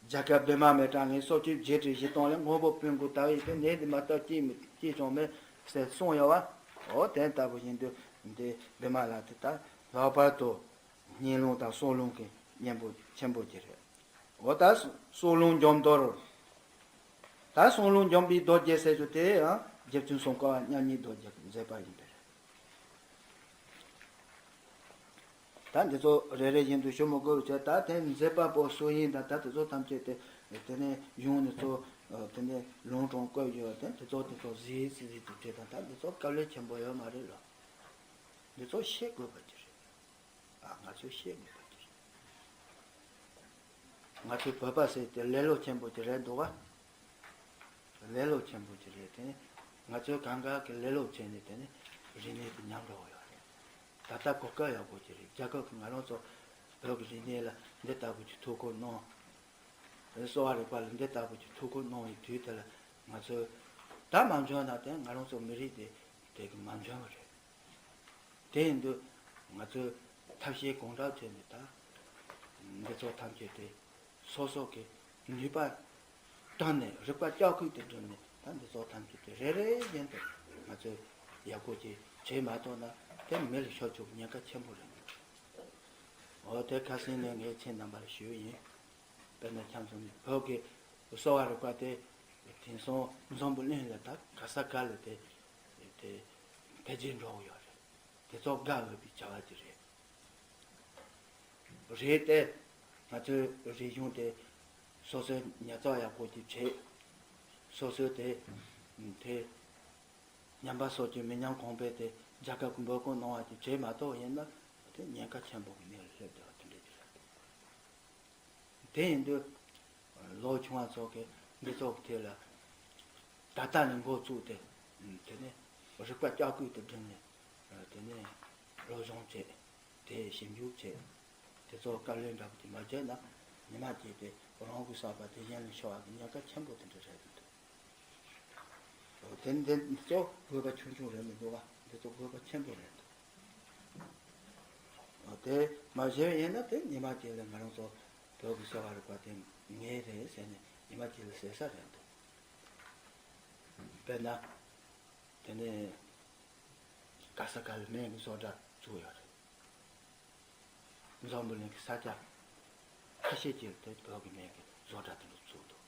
རྒྱ་གར་བི་མ་མི་ཏྲ་ངས་སྲོག་གཅོད་བརྒྱད་ཁྲི་བཞི་སྟོང་ལས་སྔོན་པོ་སྤུན་དགུ་ལྟ་བུ་ཡིན་པས་ནད་འདི་མ་གཏོགས་ཅིས་མི་ཅིས་ཀྱང་མེད་ཟེར་གསུངས་ཡོད་བ། འོ་དེ་ལྟ་བུ་ཡིན་དུས་འདི་བི་མ་ལ་དེ་ད་ལྷག་པར་དུ་སྙིང་རླུང་དང་སྲོག་རླུང་གི་གཉེན་པོ་ཆེན་པོ་ཅིག་རེད། འོ་ད་སྲོག་རླུང་འཇོམས་རྡོར། ད་སྲོག་རླུང་འཇོམས་པའི་རྡོ་རྗེ་ཟེར་རྒྱུ་དེ་ཡང་རྗེ་བཙུན་སྲུང་འཁོར་བ་མཉམ་ཉིད་རྡོ་རྗེ་གི་མཛད་པ་ཡིན་པས། ད་འདི་ཚོ་རེ་རེ་བཞིན་དུ་ཞུ་མི་དགོས་པ་བྱས། ད་དེ་མཛད་པ་པོ་སུ་ཡིན་དང་ད་དེ་ཚོ་ཐམས་ཅད་དེ་དེ་ནས་གཞུང་ནས་ཚོ་དེ་ནས་ལུང་དྲངས་བཀོད་ཡོད་དེ་དེ་ཚོ་དེ་ཚོ་གཟིགས་གཟིགས་གཟིགས་དུ་བྱས་དང་ད་འདི་ཚོ་དཀའ་ལས་ཆེན་པོ་ཡོད་མ་རེད་ལ། འདི་ཚོ་ཤེས་དགོས་པ་ཅིག་རེད། ཨ་ང་ཚོས་ཤེས་དགོས་པ་ཅིག་རེད། ང་ཚོའི་བོད་པ་ཟེར་དེ་ལེ་ལོ་ཆེན་པོ་ཅིག་རེད་འདུག་བ། ལེ་ལོ་ཆེན་པོ་ཅིག་རེད་དེ། ང་ཚོའི་གང་ག་གི་ལེ་ལོ་བྱས་ནས་དེ་ནི་རིག་གནས་དེ་ཉམས་འགྲོ་གི་ཡོད་རེད། ད་ལྟ་གོ་སྐབས་ཡག་པོ་ཅིག་རེད། རྒྱ་གར་གྱི་ང་རང་ཚོ་བོད་ཀྱི་རིག་གནས་ལ་འདི་ལྟ་བུ་ཅིག་ཐུགས་ཁུར་གནང་། གསོ་བ་རིག་པ་ལ་འདི་ལྟ་བུ་ཅིག་ཐུགས་ཁུར་གནང་བའི་དུས་དེ་ལ་ང་ཚོས་ད་མ་འཇོན་ན་དེ་ང་རང་ཚོ་མི་རིགས་དེ་དེ་གི་མ་འཇོན་པ་རེད། དེ་ཡིན་དུས་ང་ཚོས་ཐབས་ཤེས་གང་དྲག་བྱས་ནས་ད་འདི་ཚོ་ཐམས་ཅད་དེ་སོ་སོ་གི་ནུས་པ་བཏོན་ནས་རིག་པ་ལྕགས་སྐུད་དུ་བསྒྲིམས་ནས་ད་འདི་ཚོ་ཐམས་ཅད་དེ་རེ་རེ་བཞིན་དུ་ང་ཚོས་ཡག་པོ་ཅིག་བྱས་མ་ཐུབ་ན་དེ་མི་ལ་ཤོར་ཆོག་ཉེན་ཁ་ཆེན་པོ་རེད། འོ་དེ་ཁ་སང་ནས་ངས་ཁྱེད་རྣམ་པ་ལ་ཞུས་ཡིན། དཔེར་ན་ཁྱམས་སོང་ནས་བོད་ཀྱི་གསོ་བ་རིག་པ་དེ་དེང་སང་འཛམ་བུ་གླིང་ལ་ད་ག་ས་ག་ལ་དེ་དེ་འཕེལ་རྒྱས་འགྲོ་གི་ཡོད་རེད། དེ་ཚོ་དགའ་འོས་པའི་བྱ་བ་ཅིག་རེད། རེད་དེ། ང་ཚོའི་རིག་གཞུང་དེ་སོ་སོའི་ཉར་ཚགས་ཡག་པོ་ཅིག་བྱེད། སོ་སོའི་དེ་དེ་ཉམས་པ་སོགས་ཀྱི་མི་ཉམས་གོང་འཕེལ་དེ་རྒྱལ་ཁབ་ཀྱི་འབོད་སྐུལ་གནང་བ་ཅིག་བྱེད་མ་ཐུབ་ཡིན་ན་དེ་ཉེན་ཁ་ཆེན་པོ་གི་གནས་ལ་སླེབས་བསྡད་པ་དེ་འདྲ་ཅིག་རེད། དེ་ཡིན་དུས་ལོ་ཆུང་བ་ཚོ་གིས་འདི་ཚོ་གི་ཐད་ལ་ད་ལྟ་ནས་འགོ་བཙུགས་ཏེ་དེ་ནས་རིག་པ་ལྕགས་སྐུད་དུ་བསྒྲིམས་ནས་དེ་ནས་སློབ་སྦྱོང་བྱས། དེ་ཞིབ་འཇུག་བྱས། དེ་ཚོ་བཀའ་བློན་འདྲ་པོ་དེ་མ་བྱས་ན་ཉི་མ་གཅིག་དེ་རང་གི་བསགས་པ་དེ་གཞན་ལ་ཤོར་བ་གི་ཉེན་ཁ་ཆེན་པོ་དེ་འདྲ་རེད་འདུག། དེ་འདི་ཚོ་དགོས་པ་ཆུང་ཆུང་རེད་མི་འདུག་བ། འདི་ཚོ་དགོས་པ་ཆེན་པོ་རེད་འདུག། དེ་མ་བྱས་ཡིན་ན་དེ་ཉི་མ་གཅིག་ལ་ང་རང་ཚོ་བོད་ཀྱི་གསོ་བ་རིག་པ་དེ་ངའི་རེད་ཟེར་ནས་ཉི་མ་གཅིག་ལ་ཟེར་ས་རེད་འདུག། དཔེར་ན། དེ་ནས་ག་ས་ག་ལ་སྨན་གྱི་བཟོ་གྲྭ་བཙུགས་ཡོད་རེད། འཛམ་བུ་གླིང་གི་ས་ཆ་ཁ་ཤས་ཅིག་ལ་དེ་བོད་ཀྱི་སྨན་གྱི་བཟོ་གྲྭ་དེ་འདྲ་བཙུགས་འདུག།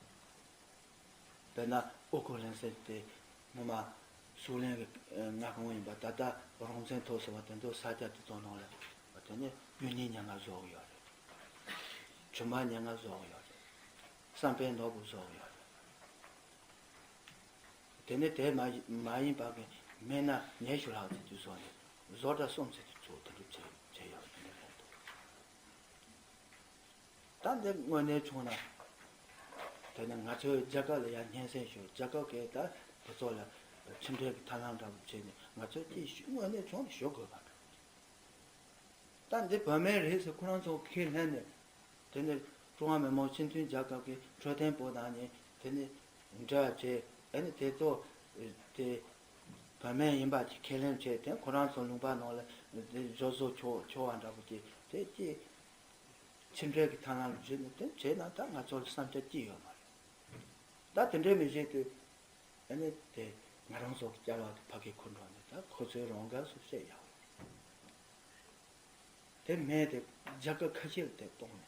དཔེར་ན་ཨོ་ཁུ་ལན་ཟེར་དེ་སྔོན་མ་སུའུ་ལེན་གྱི་མངའ་ཁོངས་ཡིན་པ་ད་ལྟ་རང་བཙན་ཐོབ་ཟེར་བ་དེ་ཚོ་ས་ཆ་དེ་ཚོ་ནང་ལ་དེ་ནས་གཡུ་རྙིང་སྙན་ངག་བཟོ་གི་ཡོད་རེད། བྱུ་མ་སྙན་ངག་བཟོ་གི་ཡོད་རེད། བསམ་འཕེལ་ནོར་བུ་བཟོ་གི་ཡོད་རེད། དེ་ནས་དེ་མ་མ་ཡིན་པ་གི་སྨན་སྣ་ཉི་ཤུ་ལྷག་ཙམ་ཅིག་བཟོས་ནས་བཟོ་གྲྭ་གསུམ་ཙམ་ཅིག་བཙུགས་དེ་འདྲ་བྱས་བྱས་ཡོད་དེ་འདྲ་རེད་འདུག། ད་འདི་དངོས་གནས་བྱུང་ན་དེ་ནས་ང་ཚོའི་རྒྱལ་ཁབ་ལ་ཡང་སྙན་སེང་ཞུ། རྒྱལ་ཁབ་ཀྱིས་ད་དེ་ཚོ་ལ་ཕྱི་འབྲེལ་གྱི་ཐབས་ལམ་འདྲ་པོ་བྱས་ནས་ང་ཚོས་ཅིག་ཞུ་དངོས་གནས་བྱུང་ན་ཞུ་དགོས་པ་འདྲ། ད་འདི་བོད་སྨན་རེད་ཟེར་ཁོ་རང་ཚོ་ཁས་ལེན་ནས། དེ་ནས་ཀྲུང་ཧྭ་མི་དམངས་སྤྱི་མཐུན་རྒྱལ་ཁབ་ཀྱི་འཕྲོད་བསྟེན་པུའུ་དང་ནས་དེ་ནས་འབྲེལ་བ་བྱས། ཨ་ནི་དེ་ཚོ་དེ་བོད་སྨན་ཡིན་པ་ཅིག་ཁས་ལེན་བྱས། དེ་ཁོ་རང་ཚོ་ལུང་པ་ནང་ལ་དེ་བཟོ་བཟོ་ཆོག་ཆོག་པ་འདྲ་པོ་ཅིག་དེ་ཅིག་ཕྱི་འབྲེལ་གྱི་ཐབས་ལམ་བརྒྱུད་ནས་དེ་བྱས་ན་ད་ང་ཚོ་ལ་བསམ་འཆར་ཅི་ཡོད་མ་རེད། ད་དེ་འདྲའི་མི་བྱེད་དུས། ཨ་ནི་དེ་ང་རང་ཚོ་གི་བསྐྱར་བ་དེ་ཕ་གི་ཁོ་འགྲོ་ནས་ད་ཁོ་ཚོའི་རང་འགན་སུ་བཤད་ཡག་དེ་མེད་དེ་རྒྱལ་ཁབ་ཁ་ཤས་ལ་དེ་གཏོང་ནས་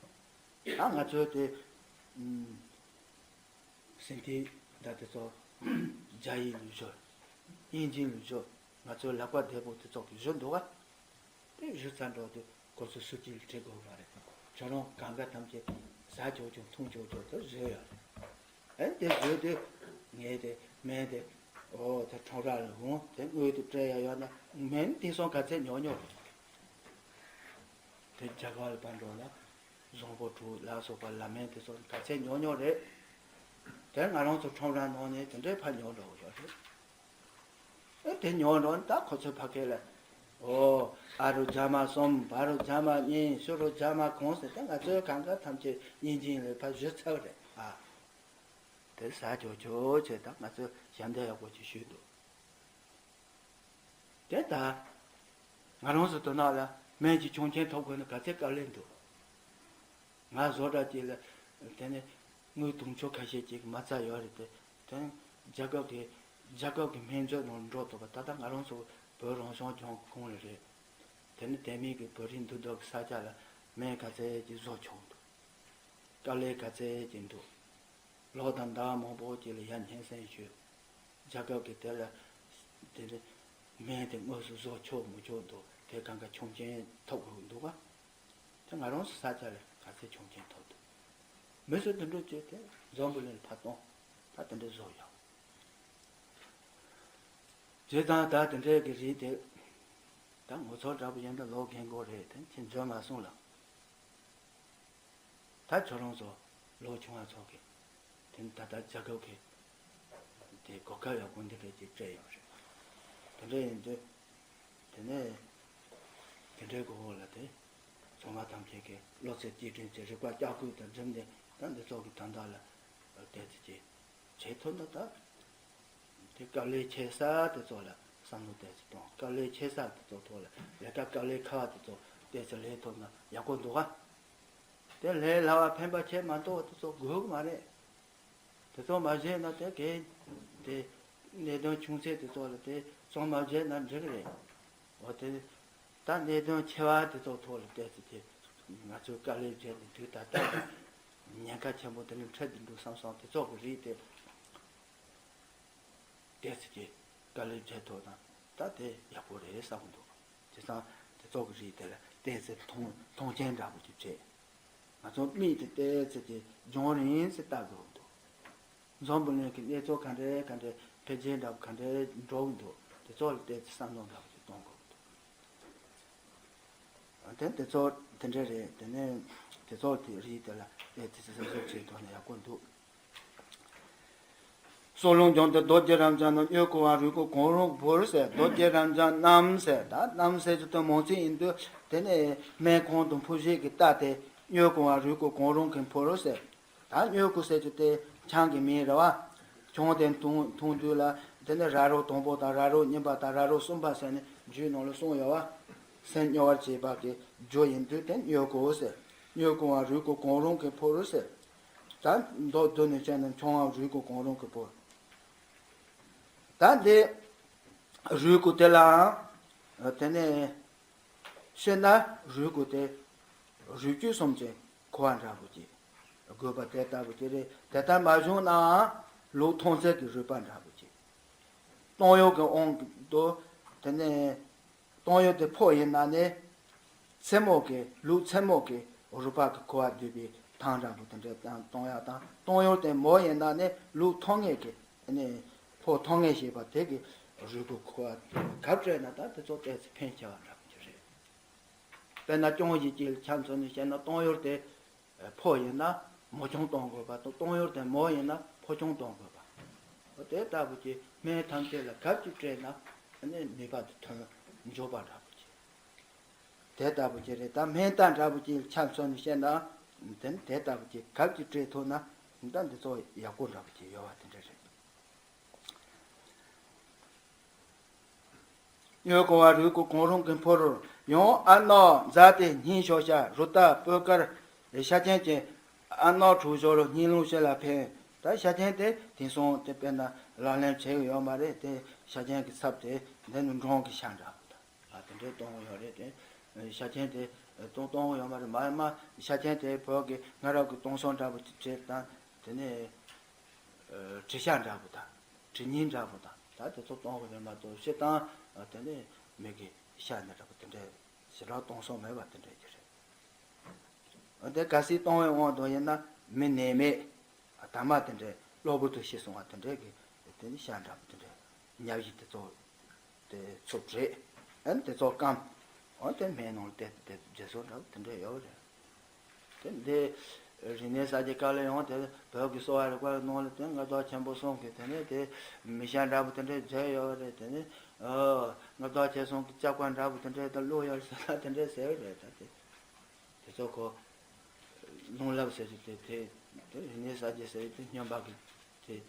ད་ང་ཚོའི་དེ་སེམས་ཐིག་ད་དེ་ཚོ་རྒྱ་ཡིག་ལ་བསྒྱུར། དབྱིན་ཇི་ལ་བསྒྱུར། ང་ཚོའི་ལག་པ་བདེ་པོ་དེ་ཚོ་གི་བསྒྱུར་འདུག་ག། དེ་བཞུགས་ཚར་འགྲོ་དུས་ཁོ་ཚོ་སུ་གཅིག་ལ་དྲི་དགོས་པ་རེད། ཁྱོད་རང་གང་ག་ཐམས་ཅད་ཟ་ཆོག་ཆོག་འཐུང་ཆོག་ཆོག་དེ་བཟོས་ཡོད་རེད། ཨེ་དེ་བཟོས་དུས་ངས་དེ་སྨན་དེ་ ཨོ་དེ་ཁྲོམ་ར་ལ་འོང་དེ་དངུལ་དེ་སྤྲད་ཡ་ཡོད་ན་མིན་དེང་སང་ག་ཚད་ཉོ་ཉོ་རེད། དེ་རྒྱ་གར་ལ་ཕར་འགྲོ་ན་བཟང་པོ་དྲུག་ལ་སོགས་པ་ལ་མིན་དེ་ཚོ་ག་ཚད་ཉོ་ཉོ་རེད། དེ་ང་རང་ཚོ་ཁྲོམ་ར་ནང་ནས་དེ་འདྲའི་ཕར་ཉོ་འགྲོ་གི་ཡོད་རེད། ཨེ་དེ་ཉོ་འགྲོ་ན་ད་ཁོ་ཚོའི་ཕ་གི་ལ། ཨོ། ཨ་རུ་རྒྱ་མ་གསུམ། བ་རུ་རྒྱ་མ་གཉིས། ཤུ་རུ་རྒྱ་མ་གང་ཟེར་ཏེ་ང་ཚོའི་གང་ག་ཐམས་ཅད་དབྱིན་ཇི་ལ་ཕར་བཞུད་ཚར་བ་རེད་ཨ། དེ་ཟ་ཆོག་ཆོག་བྱས་ད་ང་ཚོས་ཞབས་འདེགས་ཡག་པོ་ཅིག་ཞུས་འདུག་དེ་ད་ང་རང་ཚོ་དོ་ནང་ལ་སྨན་གྱི་ཆོག་མཆན་ཐོབ་དགོས་ན་ག་ཚད་དཀའ་ལས་འདུག་ང་བཟོ་གྲྭ་གཅིག་ལ་དེ་ནས་དངུལ་དུང་ཕྱུར་ཁ་ཤས་ཅིག་མ་རྩ་ཡོད་རེད་དེ། དེ་ནས་རྒྱལ་ཁབ་ཀྱི་རྒྱལ་ཁབ་ཀྱི་སྨན་བཅོས་ནང་འགྲོ་ཐུབ་པ། ད་ལྟ་ང་རང་ཚོ་བོད་རང་སྐྱོང་ལྗོངས་ཀྱི་ཁོངས་ལ་རེད། དེ་ནས་དེ་མིན་གྱི་བོད་རིགས་འདུས་སྡོད་ཀྱི་ས་ཆ་ལ་སྨན་ག་ཚད་ཅིག་བཟོ་ཆོག་འདུག་དཀའ་ལས་ག་ཚད་ཅིག་འདུག་ལོ་དང་ཟླ་བ་མང་པོ་ཅིག་ལ་ཡ་སྙན་སེང་ཞུས། རྒྱལ་ཁབ་ཀྱིས་དེ་ལ་དེ་ནས་སྨན་དེ་དངོས་སུ་བཟོ་ཆོག་མི་ཆོག་འདུག་དེ་གང་ག་ཆོག་མཆན་ཐོབ་དགོས་འདུག་ག་དེ་ང་རང་ཚོ་ས་ཆ་ལ་ག་ཚད་ཆོག་མཆན་ཐོབ་འདུག་མི་སུ་དེ་འདྲ་བྱས་ཏེ་འཛམ་བུ་གླིང་ལ་ཕར་གཏོང་། ད་དེ་འདྲ་བཟོ་ཡག་བྱས་ཙང་ད་དེ་འདྲའི་གི་རིགས་དེ་ད་ངོ་ཚ་འདྲ་པོ་ཡིན་ན་ལོ་རྒན་གོག་རེད། དེ་ཁྱེད་འཇོན་མ་སོང་ལ། ད་ཁྱོད་རང་ཚོ་ལོ་ཆུང་བ་ཚོ་གི་དེ་ནི་ད་ལྟ་རྒྱལ་ཁབ་ཀྱི་དེ་གོ་སྐབས་ཡག་པོ་འདི་འདྲ་ཅིག་སྤྲད་ཡོད་རེད། དེ་འདྲ་ཡིན་དུས་དེ་ནས་དེ་འདྲའི་གོ་འོག་ལ་དེ་ཚང་མ་ཐམས་ཅད་ཀྱི་བློ་རྩེ་གཅིག་སྒྲིམ་གྱིས་རིག་པ་ལྕགས་སྐུད་དང་འགྲིམ་ནས་ད་འདི་ཚོ་གི་དོན་དག་ལ་བལྟས་ཚེ་ཅིག་བྱེད་ཐུབ་ན་ད། དེ་དཀའ་ལས་ཆེ་ས་དེ་ཚོ་ལ་བསམ་བློ་ཏོག་ཙམ་གཏོང་། དཀའ་ལས་ཆེ་ས་དེ་ཚོ་ཐོག་ལ་ལས་ཀ་དཀའ་ལས་ཁག་པ་དེ་ཚོ་ཏོག་ཙམ་ལས་ཐུབ་ན་ཡག་པོ་འདུག་ག་དེ་ལས་སླ་བ་ཕན་པ་ཆེ་མ་གཏོགས་དེ་ཚོ་དགོས་ཀྱི་མ་རེད། དེ་ཚོ་མ་བྱས་ན་དེ་གས་དེ་གནད་དོན་ཆུང་ཚད་དེ་ཚོ་ལ་དེ་ཚོ་མ་བྱས་ན་འགྲིག་གི་རེད། འོ་དེ་ད་གནད་དོན་ཆེ་བ་དེ་ཚོ་ཐོག་ལ་ཏོག་ཙམ་དེ་ང་ཚོས་དཀའ་ལས་བྱས་ནས་དུས་ད་ལྟ་ཉེན་ཁ་ཆེན་པོ་དེ་ནས་འཕྲད་དུ་འདུག་བསམ་སོང་། དེ་ཚོ་གི་རིགས་དེ། ཏོག་ཙམ་གྱིས་དཀའ་ལས་བྱེད་ཐུབ་ན་ད་དེ་ཡག་པོ་རེད་བསམ་གྱི་འདུག་བྱས་ཙང་དེ་ཚོ་གི་རིགས་དེ་ལ་ཏོག་ཙམ་མཐོང་མཐོང་ཆེན་འདྲ་པོ་ཅིག་བྱས། ང་ཚོ་མིག་དེ་ཏོག་ཙམ་གྱིས་འབྱུང་རིང་ཙམ་ལྟ་དགོས་འདུག་འཛམ་བུ་གླིང་གི་གནས་ཚུལ་ག་འདྲ་ག་འདྲ་འཕེལ་རྒྱས་འདྲ་པོ་ག་འདྲ་འགྲོ་གི་འདུག་དེ་ཚོ་ལ་ཏོག་ཙམ་བསམ་བློ་འདྲ་པོ་ཅིག་གཏོང་དགོས་འདུག་དེ་དེ་ཚོ་དེ་འདྲ་རེད། དེ་ནས་དེ་ཚོ་དེ་རིགས་དེ་ལ་ཏོག་ཙམ་གཟབ་གཟབ་བྱས་ཐུབ་ན་ཡག་པོ་འདུག་སྲོག་རླུང་སྦྱོང་སྟེ་རྡོ་རྗེ་རབ་འབྱམས་རྣམས། གཡོ་འགུལ་བ་རུས་ཀོང་གང་རུང་གི་ཕུར་ཟེར། རྡོ་རྗེ་རབ་འབྱམས་རྣམས་ཟེར། ད་རྣམས་ཟེར་གྱི་དོན་མང་ཚིག་ཡིན་དུས་དེ་ནས་སྨན་ཁང་དང་ཕུར་བཞེས་ཀྱི་རྟ་དེ་གཡོ་འགུལ་བ་རུས་ཀོང་གང་རུང་གི་ཕུར་ཟེར། ད་གཡོ་འགུལ་ཟེར་གྱི་དེ་ཆང་གི་མིང་རེད་བ། ཆང་དེ་འཐུང་འཐུང་དུས་ལ་དེ་ནས་ར་རོ་དང་པོ་དང་ར་རོ་གཉིས་པ་དང་ར་རོ་གསུམ་པ་ཟེར་ནས་རྒྱུད་ནང་ལ་གསུངས་ཡོད་བ། སེམས་སྨྱོ་བར་བྱེད་པ་གི་རྒྱུ་ཡིན་དུས་དེ་གཡོ་འགུལ་ཟེར། གཡོ་འགུལ་བ་རུས་ཀོང་གང་རུང་གི་ཕུར་ཟེར། ད་མདོར་བསྡུས་ནས་བཤད་ན་ཆང་བ་རུས་ཀོང་གང་རུང་གི་ཕུར། ད་འདི་རུས་ཀོང་དེ་ལའང་དེ་ནས་བཤད་ན་རུས་ཀོང་དེ་རུས་རྒྱུད་གསུམ་གྱི་ཁུ་བ་འདྲ་པོ་ཅིག་དགོས་པ་དེ་ལྟ་བུ་ཅིག་རེད། དེ་ལྟར་མ་བྱུང་ནའང་ལུགས་མཐུན་ཚད་ཀྱི་རུས་པ་འདྲ་པོ་ཅིག་བཏང་ཡོད་ཀྱི་དབང་དུ་དེ་ནས་བཏང་ཡོད་དེ་ཕོ་ཡིན་ན་ནི། མཚན་མོ་གི་ལུག་མཚན་མོ་གི་རུས་པ་གི་ཁུ་བ་འདུས་པའི་ཐང་འདྲ་པོ་དེ་འདྲ་བཏང་བཏང་ཡག་དང་། བཏང་ཡོད་དེ་མོ་ཡིན་ན་ནི་ལུག་ཐང་ངེ་གི་ནི་ཕོ་ཐང་ངེ་ཞེས་པ་དེ་གི་རུས་པའི་ཁུ་བ་གབ་སྤྲད་ན་ད་དེ་ཚོ་ཏོག་ཙམ་ཕན་ཆེ་བ་འདྲ་པོ་ཅིག་རེད། དཔེར་ན་རྐྱང་གཞི་གཅིག་ལ་ཆ་མཚོན་ནས་བཤད་ན་བཏང་ཡོད་དེ་ཕོ་ཡིན་ན་མོ་ཆང་གཏོང་དགོས་པ་དང་། བཏང་ཡོད་དེ་མོ་ཡིན་ན་ཕོ་ཆང་གཏོང་དགོས་པ། དེ་ལྟ་བུ་གི་སྨན་ཐམས་ཅད་ལ་གབ་ཅིག་སྤྲད་ན་ནི་ནུས་པ་དེ་ཐོན་འཇོག་པ་འདྲ་པོ་ཅིག་དེ་ལྟ་བུ་ཅིག་རེད། ད་སྨན་རྟ་འདྲ་པོ་ཅིག་ཆ་མཚོན་ནས་བཤད་ན་དེ་ནི་དེ་ལྟ་བུ་ཅིག་གབ་ཅིག་སྤྲད་ཐུབ་ན་ད་འདི་ཚོ་ཡག་པོ་འདྲ་པོ་ཅིག་ཡོད་པ་དེ་འདྲ་རེད། གཡོ་འགུལ་བ་རུས་ཀོང་གང་རུང་གི་ཕུར། ཡང་ཨ་རྣག་ཛ་སྟེ་སྙིང་གཤོག་ཤ། རུ་རྟ་སྤོས་དཀར། ཤ་ཆེན་གྱི་ཨ་རྣག་དྲུག་ཞོ་ལ་སྙིང་རླུང་ཕྱི་ལ་འཕེན། ད་ཤ་ཆེན་དེ་དེང་སང་དེ་དཔེར་ན་ལག་ལེན་བྱེད་ཀྱི་ཡོད་མ་རེད་དེ། ཤ་ཆེན་གྱི་ཚབ་དེ་འདི་ནི་འབྲོང་གི་ཤ་འདྲ་པོ་དང་། ཨ་དེ་འདྲའི་གཏོང་གི་ཡོད་རེད་དེ། ཤ་ཆེན་དེ་གཏོང་གཏོང་གི་ཡོད་མ་རེད། མ་མ་ཤ་ཆེན་དེ་བོད་ཀྱི་སྔ་རབས་ཀྱི་གཏོང་སྲོལ་འདྲ་པོ་ཅིག་བྱས་དང་། དེ་ནས་དྲི་ཤ་འདྲ་པོ་དང་། དྲི་ཉིན་འདྲ་པོ་དང་། ད་དེ་ཚོ་གཏོང་གི་ཡོད་མ་གཏོགས་སྤྱིར་བཏང་དེ་ནས་མི་གི་ཤ་ནི་འདྲ་པོ་དེ་འདྲའི་ཞེ་དྲག་གཏོང་སྲོལ་མེད་པ་དེ་འདྲ་ཅིག་རེད། འདི་གལ་སྲིད་གཏོང་བའི་དབང་དུ་ཡིན་ན་མི་ནད་མེད། དར་མ་དེ་འདྲའི་གློ་བུར་དུ་ཤི་སོང་བ་དེ་འདྲའི་གི་དེ་ནི་ཤ་འདྲ་པོ་དེ་འདྲའི་ ཉ་བཞི་དེ་ཚོ་དེ་ཚུབ་རེད། ཨན་དེ་ཚོ་སྐམ། འོ་དེ་སྨན་ནང་ལ་དེ་དེ་བརྗེ་སོང་འདྲ་བོ་དེ་འདྲ་ཡོད་རེད། དེ་འདི་རིག་གནས་གསར་བརྗེ་སྐབས་ལ་ཡང་དེ་བོད་ཀྱི་གསོ་བ་རིག་པ་ནང་ལ་དེ་མངའ་བདག་ཆེན་པོ་གསུམ་གྱི་དེ་ནས་དེ་མི་ཤ་འདྲ་བོ་དེ་འདྲ་བརྗེ་ཡོད་རེད། དེ་ནས་ཨོ་མངའ་བདག་ཆེན་གསུམ་གྱི་ལྕགས་པ་འདྲ་བོ་དེ་འདྲ་དེ་བླུགས་ཡོད་ཟེར་ན་དེ་འདྲ་ཟེར་རེད། ད་དེ་དེ་ཚོ་ཁོ་རླུང་རླབས་ཟེར་གྱི་དེ་དེ་དེ་རིག་གནས་གསར་བརྗེ་ཟེར་གྱི་དེ་སྨྱོན་པ་གི་དེ།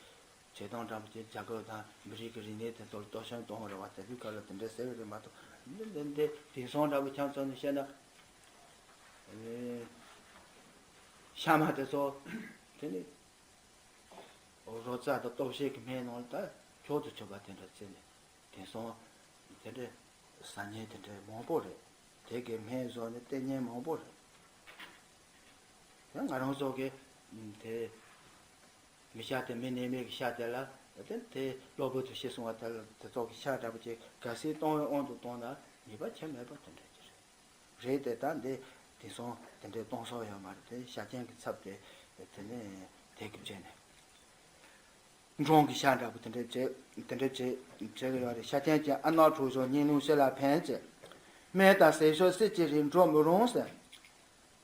བྱེད་སྟངས་འདྲ་པོ་དེ་རྒྱ་གར་དང་མི་རིགས་ཀྱི་རིག་གནས་དེ་ཚོ་ལ་གཏོར་བཤིག་གཏོང་བ་རེད་བ། དེ་དུས་སྐབས་ལ་དེ་འདྲ་ཟེར་བ་རེད་མ་གཏོགས། འདི་འདི་འདི་དེང་སང་འདྲ་པོ་ཁྱད་མཚར་ནས་བཤད་ན། ཨེ། ཤ་མ་དེ་ཚོ། དེ་ནི། རོ་ཙ་དང་གཏོར་བཤིག་གི་སྨན་ནང་ལ་ད་མཆོག་ཏུ་གྱུར་པ་དེ་འདྲ་བརྩིས་ནས། དེང་སང་། དེ་འདྲ། ཟ་མཁན་དེ་འདྲ་མང་པོ་རེད། དེ་གའི་སྨན་བཟོས་ནས་སྟེར་མཁན་མང་པོ་རེད། ཡང་ང་རང་ཚོ་གི་དེ་མི་ཤ་དེ་མི་ནད་མེད་ཀྱི་ཤ་དེ་ལ་དེ་དེ་གློ་བུར་དུ་ཤི་སོང་བ་དེ་ལ་དེ་ཚོ་གི་ཤ་འདྲ་པོ་ཅིག་ག་སྲིད་གཏོང་བའི་དབང་དུ་བཏང་ན་ཉེས་པ་ཆེ་མེད་པ་དེ་འདྲ་ཅིག་རེད། རེད་དེ་ད་འདི་དེང་སང་དེ་འདྲའི་གཏོང་ས་ཡོད་མ་རེད། དེ་ཤ་རྐྱེན་གྱི་ཚབ་དེ་དེ་ནས་དེ་གི་བྱས་ནས། འབྲོང་གི་ཤ་འདྲ་པོ་དེ་འདྲ་བྱེད་དེ་འདྲ་བྱེད་བྱེད་ཀྱི་ཡོད་རེད། ཤ་རྐྱེན་གྱི་ཨ་ནག་དྲུག་ཤོག་སྙིང་རླུང་ཕྱི་ལ་ཕན་ཅེས། སྨན་དང་ཟས་མཆོག་སྲིད་ཀྱི་རིགས་འགྲོ་མི་རུང་ཟེར།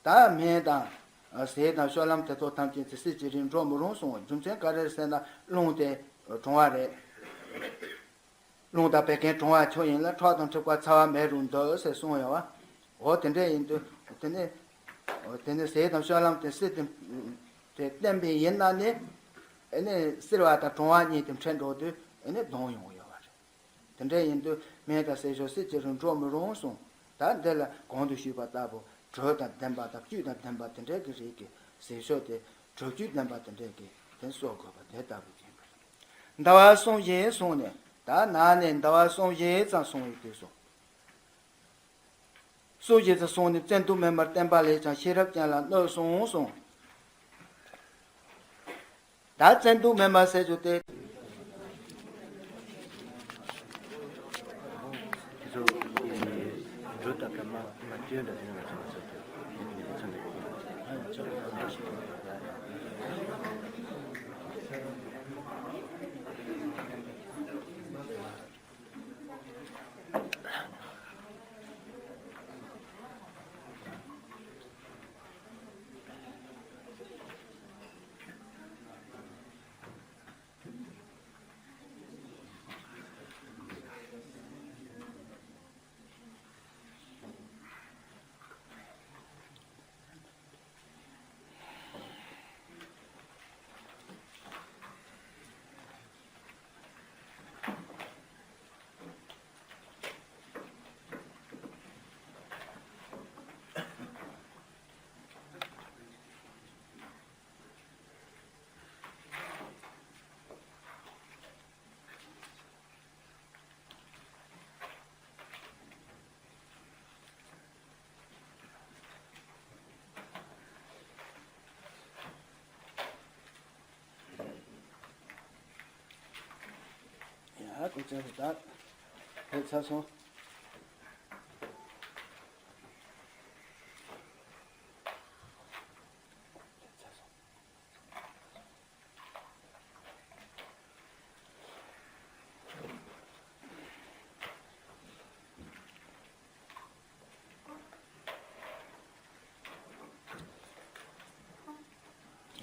ད་སྨན་དང་ཟས་དང་སྤྱོད་ལམ་དེ་ཚོ་ཐམས་ཅད་དེ་སྲིད་ཀྱི་རིགས་འགྲོ་མི་རུང་གསུངས། རྒྱུ་མཚན་ག་རེ་རེད་ཟེར་ན་རླུང་དེ་གྲང་བ་རེད། རླུང་དང་བད་ཀན་གྲང་བ་ཁྱོད་ཡིན་ལ་ཁྲག་དང་མཁྲིས་པ་ཚ་བ་མེད་རུང་འདུག་ཟེར་གསུངས་ཡོད་བ། འོ་དེ་འདྲ་ཡིན་དུས་དེ་ནི། འོ་དེ་ནི་ཟས་དང་སྤྱོད་ལམ་དེ་སྲིད་དེ་དེ་བསྟེན་པའི་ཡིན་ན་ནི། ཨེ་ནི་བསིལ་བ་དང་གྲང་བ་གཉིས་དེ་འཕྲད་འགྲོ་དུས་ཨེ་ནི་གདོང་ཡོང་ཡོད་བ་རེད། དེ་འདྲ་ཡིན་དུས་སྨན་དང་ཟས་མཆོག་སྲིད་ཀྱི་རིགས་འགྲོ་མི་རུང་གསུངས། ད་འདི་ལ་གོང་དུ་ཞུས་པ་ལྟ་བུ་དྲོད་དང་ལྡན་པ་དང་བཅུད་དང་ལྡན་པ་དེ་འདྲ་གི་རིགས་ཀྱི་ཟས་མཆོག་དེ་དྲོད་བཅུད་ལྡན་པ་དེ་འདྲ་གི་དེ་གསོག་དགོས་པ་དེ་ལྟ་བུ་ཡིན་པ་རེད། ཟླ་བ་གསུམ་བཞིན་སོང་ནས། ད་ན་ནས་ཟླ་བ་གསུམ་བཞིན་ཙམ་སོང་བའི་དུས་སུ། གསུམ་བཞིན་ཙམ་སོང་ནས་བཙན་དུག་མེ་འབར་བསྟེན་པ་ལས་ཀྱང་ཤེས་རབ་ཅན་ལ་གནོད་གསུངས་སོང་། ད་བཙན་དུག་མེ་འབར་ཟེར་རྒྱུ་དེ། དེ་ཚོ་འགྲོ་ད་ལྟ་མ་མ་བསྟན་ད་དེ་ནང་ཚོ་ཚོ་དེ་ནི་དེ་ཚོ་ནས། ཡ་སྐུ་ཚེ་ཧུར་ཐག་ཕེབས་ཚར་སོང་།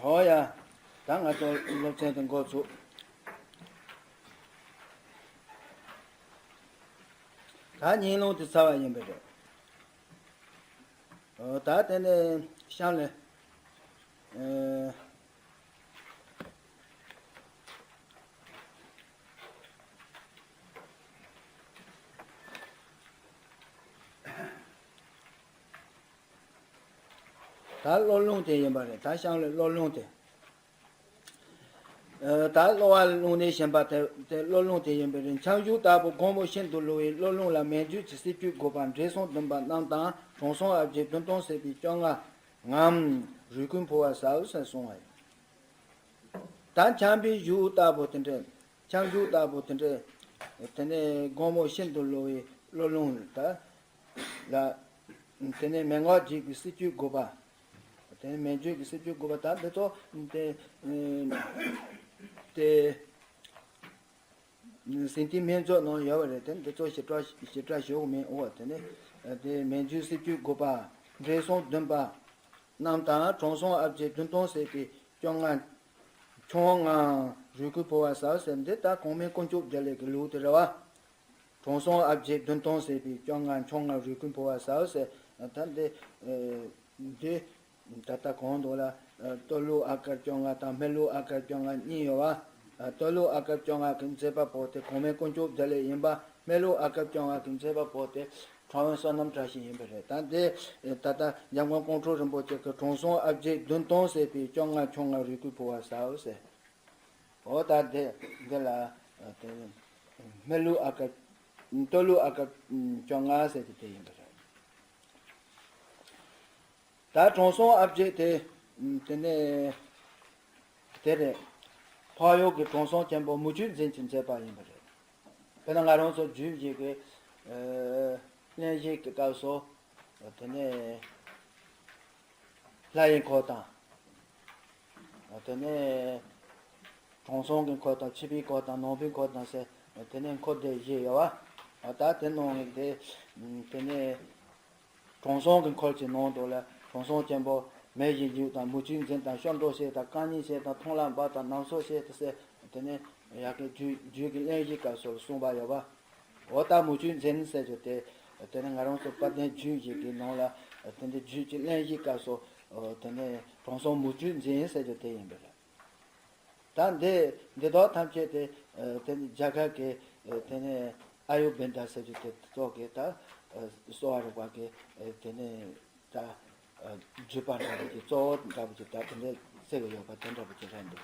ཨོ་ཡ། ད་ང་ཚོ་སློབ་ཚན་དེ་འགོ་ཚུགས། ད་སྙིང་རླུང་དེ་ཚར་བ་ཡིན་པ་རེད། ཨོ་ད་དེ་ནས་གཤམ་ལ། ཨེ། ད་གློ་རླུང་དེ་ཡིན་པ་རེད། ད་གཤམ་ལ་གློ་རླུང་དེ། ཨེ། ད་གློ་བ་རླུང་ནད་གཞན་པ་དེ་དེ་གློ་རླུང་དེ་ཡིན་པ་རེད། ཆང་གཞུང་ལྟ་བུ་དགོང་མོ་ཤིན་ཏུ་གློ་བའི་གློ་རླུང་ལ་མེ་མཆོད་ཀྱི་སྲིད་ཇུས་དགོས་པ་འབྲས་སོང་བདུན་པ་རྣམས་དང་དྲང་སྲོང་ཨ་བརྒྱད་བདུན་སྟོང་བསྲེས་པའི་བཅོ་ལྔ་ངམ་རུས་ཀུན་ཕོ་བ་ཟ་འོས་ཟེར་གསུངས་པ་ཡིན། ད་ཆང་པའི་གཞུང་ལྟ་བུ་དེ་འདྲ། ཆང་གཞུང་ལྟ་བུ་དེ་འདྲ། དེ་ནས་དགོང་མོ་ཤིན་ཏུ་གློ་བའི་གློ་རླུང་ད་ལ། དེ་ནས་མན་ངག་བརྒྱད་ཀྱི་སྲིད་ཇུས་དགོས་པ། དེ་ནས་མན་ངག་བརྒྱད་ཀྱི་སྲིད་ཇུས་དགོས་པ་ད་འདི་ཚོ་དེ་དེ། ཟིན་ཐིག་སྨན་མཛོད་ནང་ཡོད་པ་རེད། དེ་འདི་ཚོ་ཞིབ་ཕྲ་ཞིབ་ཕྲ་ཞུ་གི་མིན། འོ་དེ་ནས་དེ་མན་ཇུ་སྲིད་བྱུས་དགུ་པ། འབྲས་སོང་བདུན་པ། རྣམས་དང་དྲང་སྲོང་ཨ་བརྒྱད་བདུན་སྟོང་ཟེར་བའི་བཅོ་ལྔ་འཕྱོང་ལྔ་རུས་ཁུངས་ཕུལ་བར་ཟབ་ཟེར། འདི་ད་གོང་མའི་དཀོན་མཆོག་བརྒྱད་ལས་ཀྱི་ལུགས་དེ་རེད་བ། དྲང་སྲོང་ཨ་བརྒྱད་བདུན་སྟོང་ཟེར་བའི་བཅོ་ལྔ་འཕྱོང་ལྔ་རུས་ཁུངས་ཕུལ་བར་ཟབ་ཟེར། ད་འདི་འདི་ད་ལྟ་གོང་དུ་ལ་སྟོད་ལུགས་ཨ་དཀར་བཅོ་ལྔ་དང་སྨད་ལུགས་ཨ་དཀར་བཅོ་ལྔ་གཉིས་ཡོད་བ། སྟོད་ལུགས་ཨ་དཀར་བཅོ་ལྔ་གི་མཛད་པ་པོ་དེ་གོང་མའི་དཀོན་མཆོག་བརྒྱད་ལས་ཡིན་པ། སྨད་ལུགས་ཨ་དཀར་བཅོ་ལྔ་གི་མཛད་པ་པོ་དེ་ཁྲ་བོན་བསོད་ནམས་བཀྲ་ཤིས་ཡིན་པ་རེད། ད་འདི་ད་ལྟ་འཇམ་མགོན་ཀོང་སྤྲུལ་རིན་པོ་ཆེ་གི་དྲང་སྲོང་ཨ་བརྒྱད་བདུན་སྟོང་ཟེར་བའི་བཅོ་ལྔ་འཕྱོང་ལྔ་རུས་ཁུངས་ཕུལ་བར་ཟབ་ཟེར། འོ་ད་འདི་འདི་ལ་དེ་སྨད་ལུགས་ཨ་དཀར་སྟོད་ལུགས་ཨ་དཀར་བཅོ་ལྔ་ཟེར་གྱི་དེ་ཡིན་པ་རེད། ད་དྲང་སྲོང་ཨ་བརྒྱད་དེ་དེ་ནས་དེ་རེད། འཕགས་ཡུལ་གྱི་དྲང་སྲོང་ཆེན་པོ་མུ་ཁྱུད་འཛིན་གྱི་མཛད་པ་ཡིན་པ་རེད། དཔེར་ན་ང་རང་ཚོ་རྒྱུད་བཞི་གི་གླེང་གཞི་གི་སྐབས་སུ་དེ་ནས་ལྷ་ཡི་འཁོར་དང་། དེ་ནས་དྲང་སྲོང་གི་འཁོར་དང་ཕྱི་པའི་འཁོར་དང་ནང་པའི་འཁོར་དང་ཟེར། དེ་ནས་འཁོར་སྡེ་བཞི་ཡོད་བ། ད་དེ་ནང་གི་དེ་དེ་ནས་དྲང་སྲོང་གི་འཁོར་གྱི་ནང་དུ་ལ་དྲང་སྲོང་ཆེན་པོ་མེ་བཞིན་འཇིགས་དང་མུ་ཁྱུད་འཛིན་དང་གཤོག་སྒྲོ་ཞེས་དང་རྐང་གཉིས་ཞེས་དང་མཐོང་ལམ་པ་དང་ནམ་སོ་ཞེས་དང་ཟེར། དེ་ནས་ཡ་གི་རྒྱུད་རྒྱུད་ཀྱི་གླེང་གཞིའི་སྐབས་སུ་གསུངས་པ་ཡོད་པ། འོ་ད་མུ་ཁྱུད་འཛིན་ཟེར་རྒྱུ་དེ། དེ་ནས་ང་རང་ཚོ་དཔལ་ལྡན་རྒྱུད་བཞི་གི་ནང་ལ་དེ་འདྲའི་རྒྱུད་ཀྱི་གླེང་གཞིའི་སྐབས་སུ་དེ་ནས་དྲང་སྲོང་མུ་ཁྱུད་འཛིན་ཟེར་རྒྱུ་དེ་ཡིན་པ་རེད། ད་འདི་འདི་དག་ཐམས་ཅད་དེ་དེ་ནས་རྒྱ་གར་གྱི་དེ་ནས་ཨ་ཡུར་བེ་ཌ་ཟེར་རྒྱུ་དེ་ཚོ་གི་ད་གསོ་བ་རིག་པ་གི་དེ་ནས་ད་བརྒྱུད་པ་འདྲ་བོ་ཅིག་གཙོ་བོ་འདྲ་བོ་ཅིག་ད་དེ་འདྲ་བརྩི་གི་ཡོད་པ་དེ་འདྲ་བོ་ཅིག་རེད་འདུག་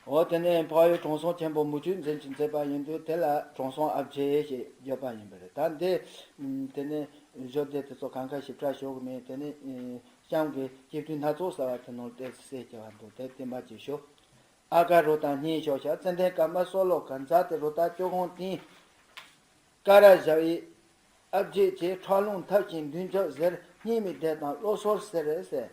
འོ་དེ་ནས་འཕགས་ཡུལ་དྲང་སྲོང་ཆེན་པོ་མུ་ཁྱུད་འཛིན་གྱི་མཛད་པ་ཡིན་དུས་དེ་ལ་དྲང་སྲོང་ཨ་བརྒྱད་ཞེས་བརྗོད་པ་ཡིན་པ་རེད། ད་འདི་དེ་ནས་བརྗོད་བདེ་དེ་ཚོ་གང་ག་ཞིབ་ཕྲ་ཞུ་གི་མེད། དེ་ནས་གཤམ་གྱི་སྐྱེ་བརྒྱུད་སྣ་ཚོགས་ཟེར་བ་དེ་ནང་ལ་ཏོག་ཙམ་གསལ་རྒྱག་པ་འདུག་དེ་བསྟན་པ་ཅིག་ཞུ། ཨ་ཀ་རུ་དང་སྙན་ཤོག་ཤ་ཙན་དན་ཀརྨ་སོ་ལོ་ཀ་ཛ་ཏེ་རུ་ཏ་ཅོ་གོང་ཏིང་། ཀ་ར་ཞ་ཡི་ཨ་བརྒྱད་ཀྱི་ཁྲག་རླུང་འཐབ་ཅིང་མདུན་ཅོག་ཟེར། སྙིགས་མའི་སྡེ་དང་བློ་སོར་ཟེར་ཟེར།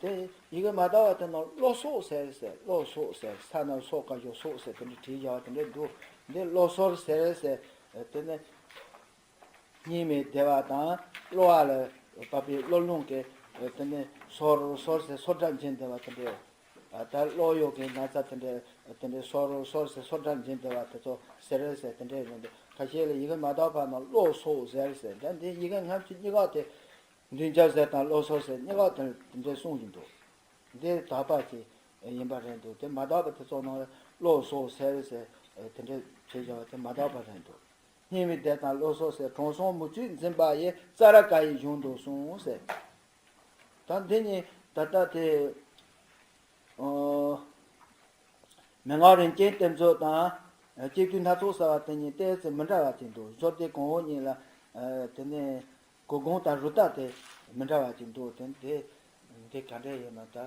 དེ་ཡི་གེ་མ་དག་པ་དེ་ནང་བློ་སོགས་ཟེར་ཟེར། བློ་སོགས་ཟེར། ས་ན་སོགས་ཀ་ཞོ་སོགས་ཟེར་དེ་འདྲ་བྲིས་བཞག་པ་དེ་འདྲ་འདུག་འདི་བློ་སོར་ཟེར་ཟེར། དེ་ནི་སྙིགས་མའི་བདེ་བ་དང་གློ་བ་ལ་བབ་པའི་བློ་རླུང་གི་དེ་ནི་སོར་སོར་ཟེར་སོར་སྒྲ་འབྱིན་བདེ་བ་དེ་འདྲ། ད་གློ་གཡོག་གི་ན་ཚ་དེ་འདྲ་དེ་འདྲ་སོར་སོར་ཟེར་སོར་སྒྲ་འབྱིན་བདེ་བ་དེ་ཚོ་ཟེར་ཟེར་དེ་འདྲ་ཡོང་འདུག་ཁ་ཤས་ལ་ཡི་གེ་མ་དག་པ་ན་བློ་སོགས་ཟེར་ཟེར། ད་འདི་ཡི་གེ་སྔ་ཕྱི་གཉིས་ཀ་དེ། མདུན་ཅོག་ཟེར་དང་བློ་སོགས་ཟེར་གཉིས་ཀ་དེ་དེ་འདྲའི་གསུངས་ཀྱི་འདུག་འདི་དག་པ་ཅིག་ཡིན་པ་རེད་འདུག་དེ་མ་དག་པ་དེ་ཚོ་ནང་བློ་སོགས་ཟེར་ཟེར་དེ་འདྲའི་བྱེད་བྱ་བ་དེ་མ་དག་པ་རེད་འདུག་སྙིགས་མའི་སྡེ་དང་བློ་སོགས་ཟེར། དྲང་སྲོང་མུ་ཁྱུད་འཛིན་པ་ཡི། ཙཱ་ར་ཀ་ཡི་གཞུང་དུ་གསུངས་ཟེར། ད་འདི་གཉིས་ད་ལྟ་དེ། ཨོ། མན་ངག་རིན་ཆེན་གཏེར་མཛོད་དང་། སྐྱེ་བརྒྱུད་སྣ་ཚོགས་གསལ་བ་དེ་གཉིས་ཏོག་ཙམ་མི་འདྲ་བ་ཅིག་འདུག་བཟོ་ལྟ་གོང་འོག་གཉིས་ལ། དེ་ནས་གོ་སྒོང་དང་རུ་སྟ་དེ་མི་འདྲ་བ་ཅིག་འདུག་དེ་འདི་འདི་ག་འདྲ་ཡོད་ན་ད་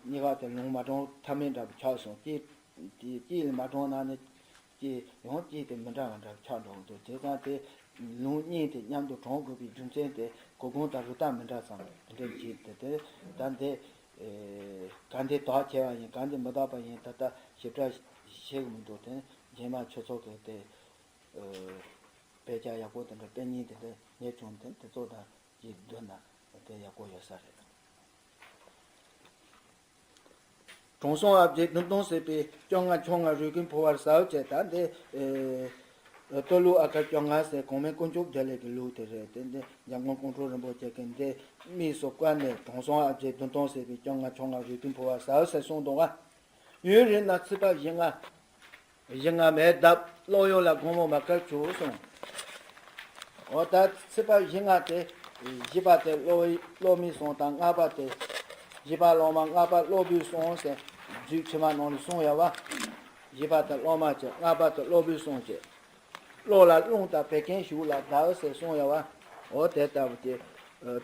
གཉིས་ཀ་དེ་ལུང་མ་དྲངས་ཐབས་མེད་འདྲ་པོ་ཆགས་སོང་། གཅིག་གཅིག་ལ་མ་དྲངས་ན་ནི་གཅིག་ཡང་གཅིག་དེ་མི་འདྲ་བ་འདྲ་ཆགས་འགྲོ་གི་འདུག་བྱས་ཙང་དེ་ལུང་གཉིས་དེ་མཉམ་དུ་དྲངས་དགོས་པའི་རྒྱུ་མཚན་དེ་གོ་སྒོང་དང་རུ་སྟ་མི་འདྲ་ཙམ་དེ་འདྲ་གྱིས་དེ་དེ་ད་འདི། ག་འདི་དག་བྱས་པ་ཡིན་ག་འདི་མི་དག་པ་ཡིན་ད་ལྟ་ཞིབ་ཕྲ་ཤེས་གི་མི་འདུག་དེ་རྗེས་མ་ཆོས་ཚོགས་ཀྱི་དེ་དཔེ་ཆ་ཡག་པོ་དེ་འདྲ་དཔེ་རྙིང་དེ་འདྲ་རྙེད་བྱུང་དེ་དེ་ཚོ་དང་གཅིག་བསྡུར་ན་དེ་ཡག་པོ་ཡོད་ས་རེད། དྲང་སྲོང་ཨ་བརྒྱད་བདུན་སྟོང་ཟེར་བའི་བཅོ་ལྔ་འཕྱོང་ལྔ་རུས་ཀུན་ཕུལ་བར་ཟབ་བྱས། ད་འདི་སྟོད་ལུགས་ཨ་དཀར་བཅོ་ལྔ་ཟེར་གོང་མའི་དཀོན་མཆོག་བརྒྱད་ལས་ཀྱི་ལུགས་དེ་རེད། དེ་འདི་འཇམ་མགོན་ཀོང་སྤྲུལ་རིན་པོ་ཆེ་གིས་འདི་དམིགས་སུ་བཀར་ནས་དྲང་སྲོང་ཨ་བརྒྱད་བདུན་སྟོང་ཟེར་བའི་བཅོ་ལྔ་འཕྱོང་ལྔ་རུས་ཀུན་ཕུལ་བར་ཟབ་ཟེར་གསུངས་འདུག་ག་ཡུན་རིང་ན་ཚེས་པ་བཞི་ལྔ། བཞི་ལྔ་མེ་བརྡབ། ཀློག་ཡུལ་ལ་དགོང་མོ་མ་དཀར་བྱུག་གསུངས། འོ་ད་ཚེས་པ་བཞི་ལྔ་དེ་བཞི་པ་དེ་ཀློག་ཀློག་མིའི་གསུང་དང་ལྔ་པ་དེ་བཞི་པ་སློབ་མ་ལྔ་པ་སློབ་བུའི་གསུང་ཟེར་རྒྱུད་ཕྱི་མ་ནང་ལ་གསུངས་ཡོད་པ། བཞི་པ་དེ་སློབ་མ་བྱས། ལྔ་པ་དེ་སློབ་བུའི་གསུང་བྱས། ཀློག་ལ་རླུང་དང་བད་ཀན་ཞུགས་ལ་བརྡབ་ཟེར་གསུངས་ཡོད་པ། འོ་དེ་ལྟ་བུ་དེ་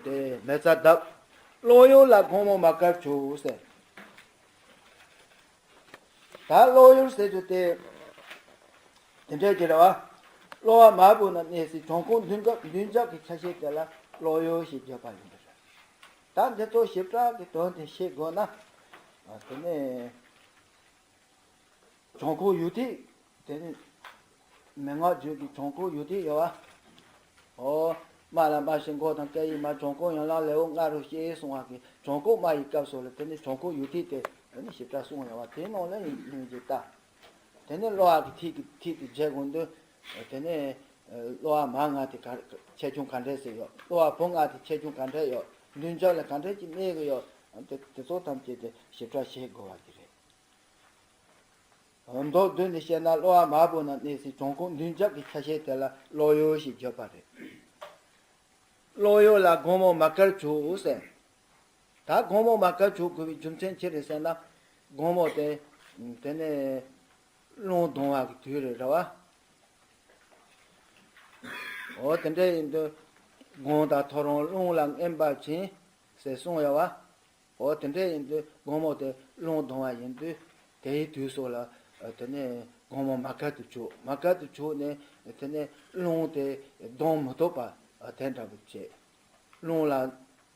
དེ་མེ་བཙའ་བརྡབ། ཀློག་ཡུལ་ལ་དགོང་མོ་མ་དཀར་བྱུག་ཟེར། ད་ཀློག་ཡུལ་ཟེར་རྒྱུ་དེ་དེ་འདྲའི་གི་རེད་བ། གློ་བ་མར་བུ་ན་གནས་སའི་བྲང་ཁོག་མདུན་ཅོག་མདུན་ཅོག་གི་ཆ་ཤས་དེ་ལ་ཀློག་ཡུལ་ཞེས་བརྗོད་པ་ཡིན་པ་རེད། ད་འདི་ཚོ་ཞིབ་ཕྲ་གི་དོན་དེ་ཤེས་དགོས་ན། དེ་ནས་ བྱང་ཁོག་ཡུག་ཐིག་དེ་ནི་མན་ངག་བརྗོད་ཀྱི་བྱང་ཁོག་ཡུག་ཐིག་ཡོད་བ། ཨོ། སྨྲ་ལ་སྨྲ་ཞིང་འགོག་དང་སྐད་ཡིག་སྨྲ། བྱང་ཁོག་ཡན་ལག་ལེའུ་ལྔ་རུ་ཤེས་གསུང་བ་གི་བྱང་ཁོག་སྨྲ་ཡི་སྐབས་སུ་ལ་དེ་ནི་བྱང་ཁོག་ཡུག་ཐིག་དེ་དེ་ནི་ཞིབ་ཕྲ་གསུངས་ཡོད་བ། དེའི་ནང་ལ་ཡིན་ལུས་ཀྱི་ལྟ། དེ་ནི་གློ་བ་གི་ཐིག་གི་ཐིག་དེ་བརྗེ་དགོས་འདུག་དེ་ནི་གློ་བ་མ་ལྔ་དེ་ག་ཆེ་ཆུང་ག་འདྲས་ཟེར་ཡོད། གློ་བ་བུ་ལྔ་དེ་ཆེ་ཆུང་ག་འདྲས་ཡོད། མདུན་ལྕགས་ལ་ག་འདྲས་ཀྱི་གནས་ཀྱི་ཡོད། དེ་དེ་ཚོ་ཐམས་ཅད་དེ་ཞིབ་ཕྲ་ཤེས་དགོས་བ་གི་རེད། མདོར་བསྡུས་ནས་བཤད་ན་གློ་བ་མ་བུ་ན་གནས་སའི་བྱང་ཁོག་མདུན་ལྕགས་ཀྱི་ཆ་ཤས་དེ་ལ་གློ་གཡོགས་ཞེས་བརྗོད་པ་རེད། གློ་གཡོགས་ལ་དགོང་མོ་མ་དཀར་བྱུག་ཟེར། ད་དགོང་མོ་མ་དཀར་བྱུག་དགོས་པའི་རྒྱུ་མཚན་ཅི་རེད་ཟེར་ན། དགོང་མོ་དེ་དེ་ནས་རླུང་ལྡང་བ་གི་དུས་རེད་རེད་བ། འོ་དེ་འདྲ་ཡིན་དུས་དགོང་དང་ཐོ་རངས་རླུང་ལ་རྔན་པར་བྱིན་ཟེར་གསུངས་ཡོད་བ། འོ་དེ་འདྲ་ཡིན་དུས་དགོང་མོ་དེ་རླུང་ལྡང་བ་ཡིན་དུས་དེའི་དུས་སུ་ལ་དེ་ནས་དགོང་མོ་མ་དཀར་དུ་བྱུག་མ་དཀར་དུ་བྱུག་ནས་དེ་ནས་རླུང་དེ་ལྡང་མི་ཐུབ་པ་དེ་འདྲ་བོ་བྱེད། རླུང་ལ་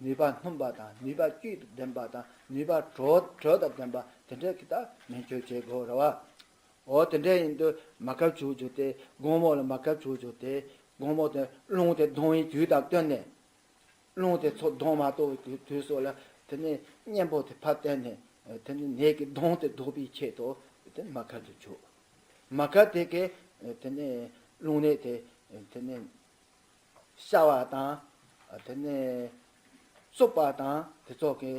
ནུས་པ་སྣུམ་པ་དང་ནུས་པ་བཅུད་དང་ལྡན་པ་དང་ནུས་པ་དྲོད་དྲོད་དང་ལྡན་པ་དེ་འདྲ་གི་ད་སྨན་བཅོས་བྱེད་དགོས་རེད་བ། འོ་དེ་འདྲ་ཡིན་དུས་མ་དཀར་བྱུག་བྱུག་སྟེ་དགོང་མོ་ལ་མ་དཀར་བྱུག་བྱུག་སྟེ་དགོང་མོ་དེ་རླུང་དེ་ལྡང་བའི་དུས་དང་བསྟུན་ནས། རླུང་དེ་ཚོ་ལྡང་མ་གཏོགས་པའི་དུས་སུ་ལ་དེ་ནས་གཉེན་པོ་དེ་ཕར་བསྟན་ནས་དེ་ནས་ནད་ཀྱི་གདོན་དེ་ཟློག་པའི་ཆེད་དུ་དེ་མ་དཀར་དུ་བྱུག་མ་དཀར་དེ་གས་དེ་ནས་རླུང་ནད་དེ་དེ་ནས་གཤགས་པ་དང་། དེ་ནས་རྩུབ་པ་དང་དེ་ཚོ་གི་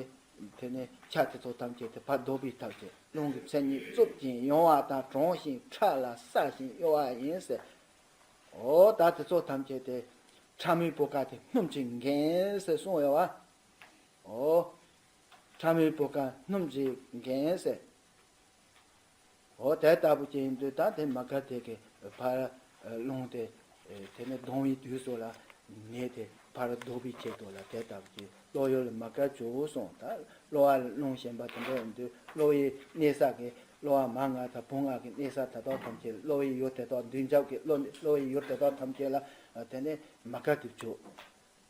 དེ་ནས་ཆ་དེ་ཚོ་ཐམས་ཅད་དེ་ཕར་ཟློག་པའི་ཐབས་ཀྱིས་རླུང་གི་མཚན་ཉིད་རྩུབ་ཅིང་ཡང་བ་དང་གྲང་ཞིང་ཁྲག་ལ་སྲ་ཞིང་གཡོ་བ་ཡིན་ཟེར། འོ་ད་དེ་ཚོ་ཐམས་ཅད་དེ་ཕྲ་མོའི་བུ་ག་དེ་སྣུམ་གྱིས་འགེམས་ཟེར་གསུངས་ཡོད་བ། འོ། ཕྲ་མོའི་བུ་ག་སྣུམ་གྱིས་འགེམས་ཟེར། འོ་དེ་ལྟ་བུ་ཅིག་ཡིན་དུས་ད་དེ་མ་དཀར་དེ་གི་ཕར་རླུང་དེ་དེ་ནས་ལྡང་བའི་དུས་སུ་ལ་ནད་དེ་ཕར་ཟློག་པའི་ཆེད་དུ་ལ་དེ་ལྟ་བུ་ཅིག་གློ་གཡོགས་ལ་མ་དཀར་བྱུག་གསུངས། ད་གློ་བ་ལ་རླུང་ཞན་པ་དེ་འདྲ་ཡིན་དུས་གློ་བའི་གནས་ས་གི་གློ་བ་མ་ལྔ་དང་བུ་ལྔ་གི་གནས་ས་དེ་དག་ཐམས་ཅད་གློ་བའི་ཡུལ་དེ་དག་མདུན་རྒྱབ་ཀྱི་གློ་གློ་བའི་ཡུལ་དེ་དག་ཐམས་ཅད་ལ་དེ་ནས་མ་དཀར་དེ་བྱུག་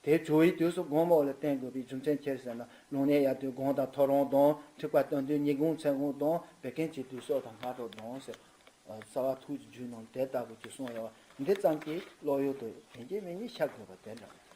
དེ་བྱུག་པའི་དུས་སུ་དགོང་མོ་ལ་བསྟེན་དགོས་པའི་རྒྱུ་མཚན་ཅི་ཟེར་ན། རླུང་ནད་ཡལ་དུས་དགོང་དང་ཐོ་རངས་ལྡང་། འཁྲིག་པ་སྟོན་དུས་ཉིན་གུང་མཚན་གུང་ལྡང་། བད་ཀན་བྱེད་དུས་སྲོད་དང་སྔ་དྲོ་ལྡང་ཟེར། རྩ་བ་ཐུགས་ཀྱི་རྒྱུད་ནང་དེ་ལྟ་བུ་ཅིག་གསུངས་ཡོད་བ། འདི་ཙམ་གྱིས་གློ་གཡོགས་དེ་ཡིན་གཅིག་མིན་གཉིས་ཤ་དགོས་པ་དེ་འདྲ།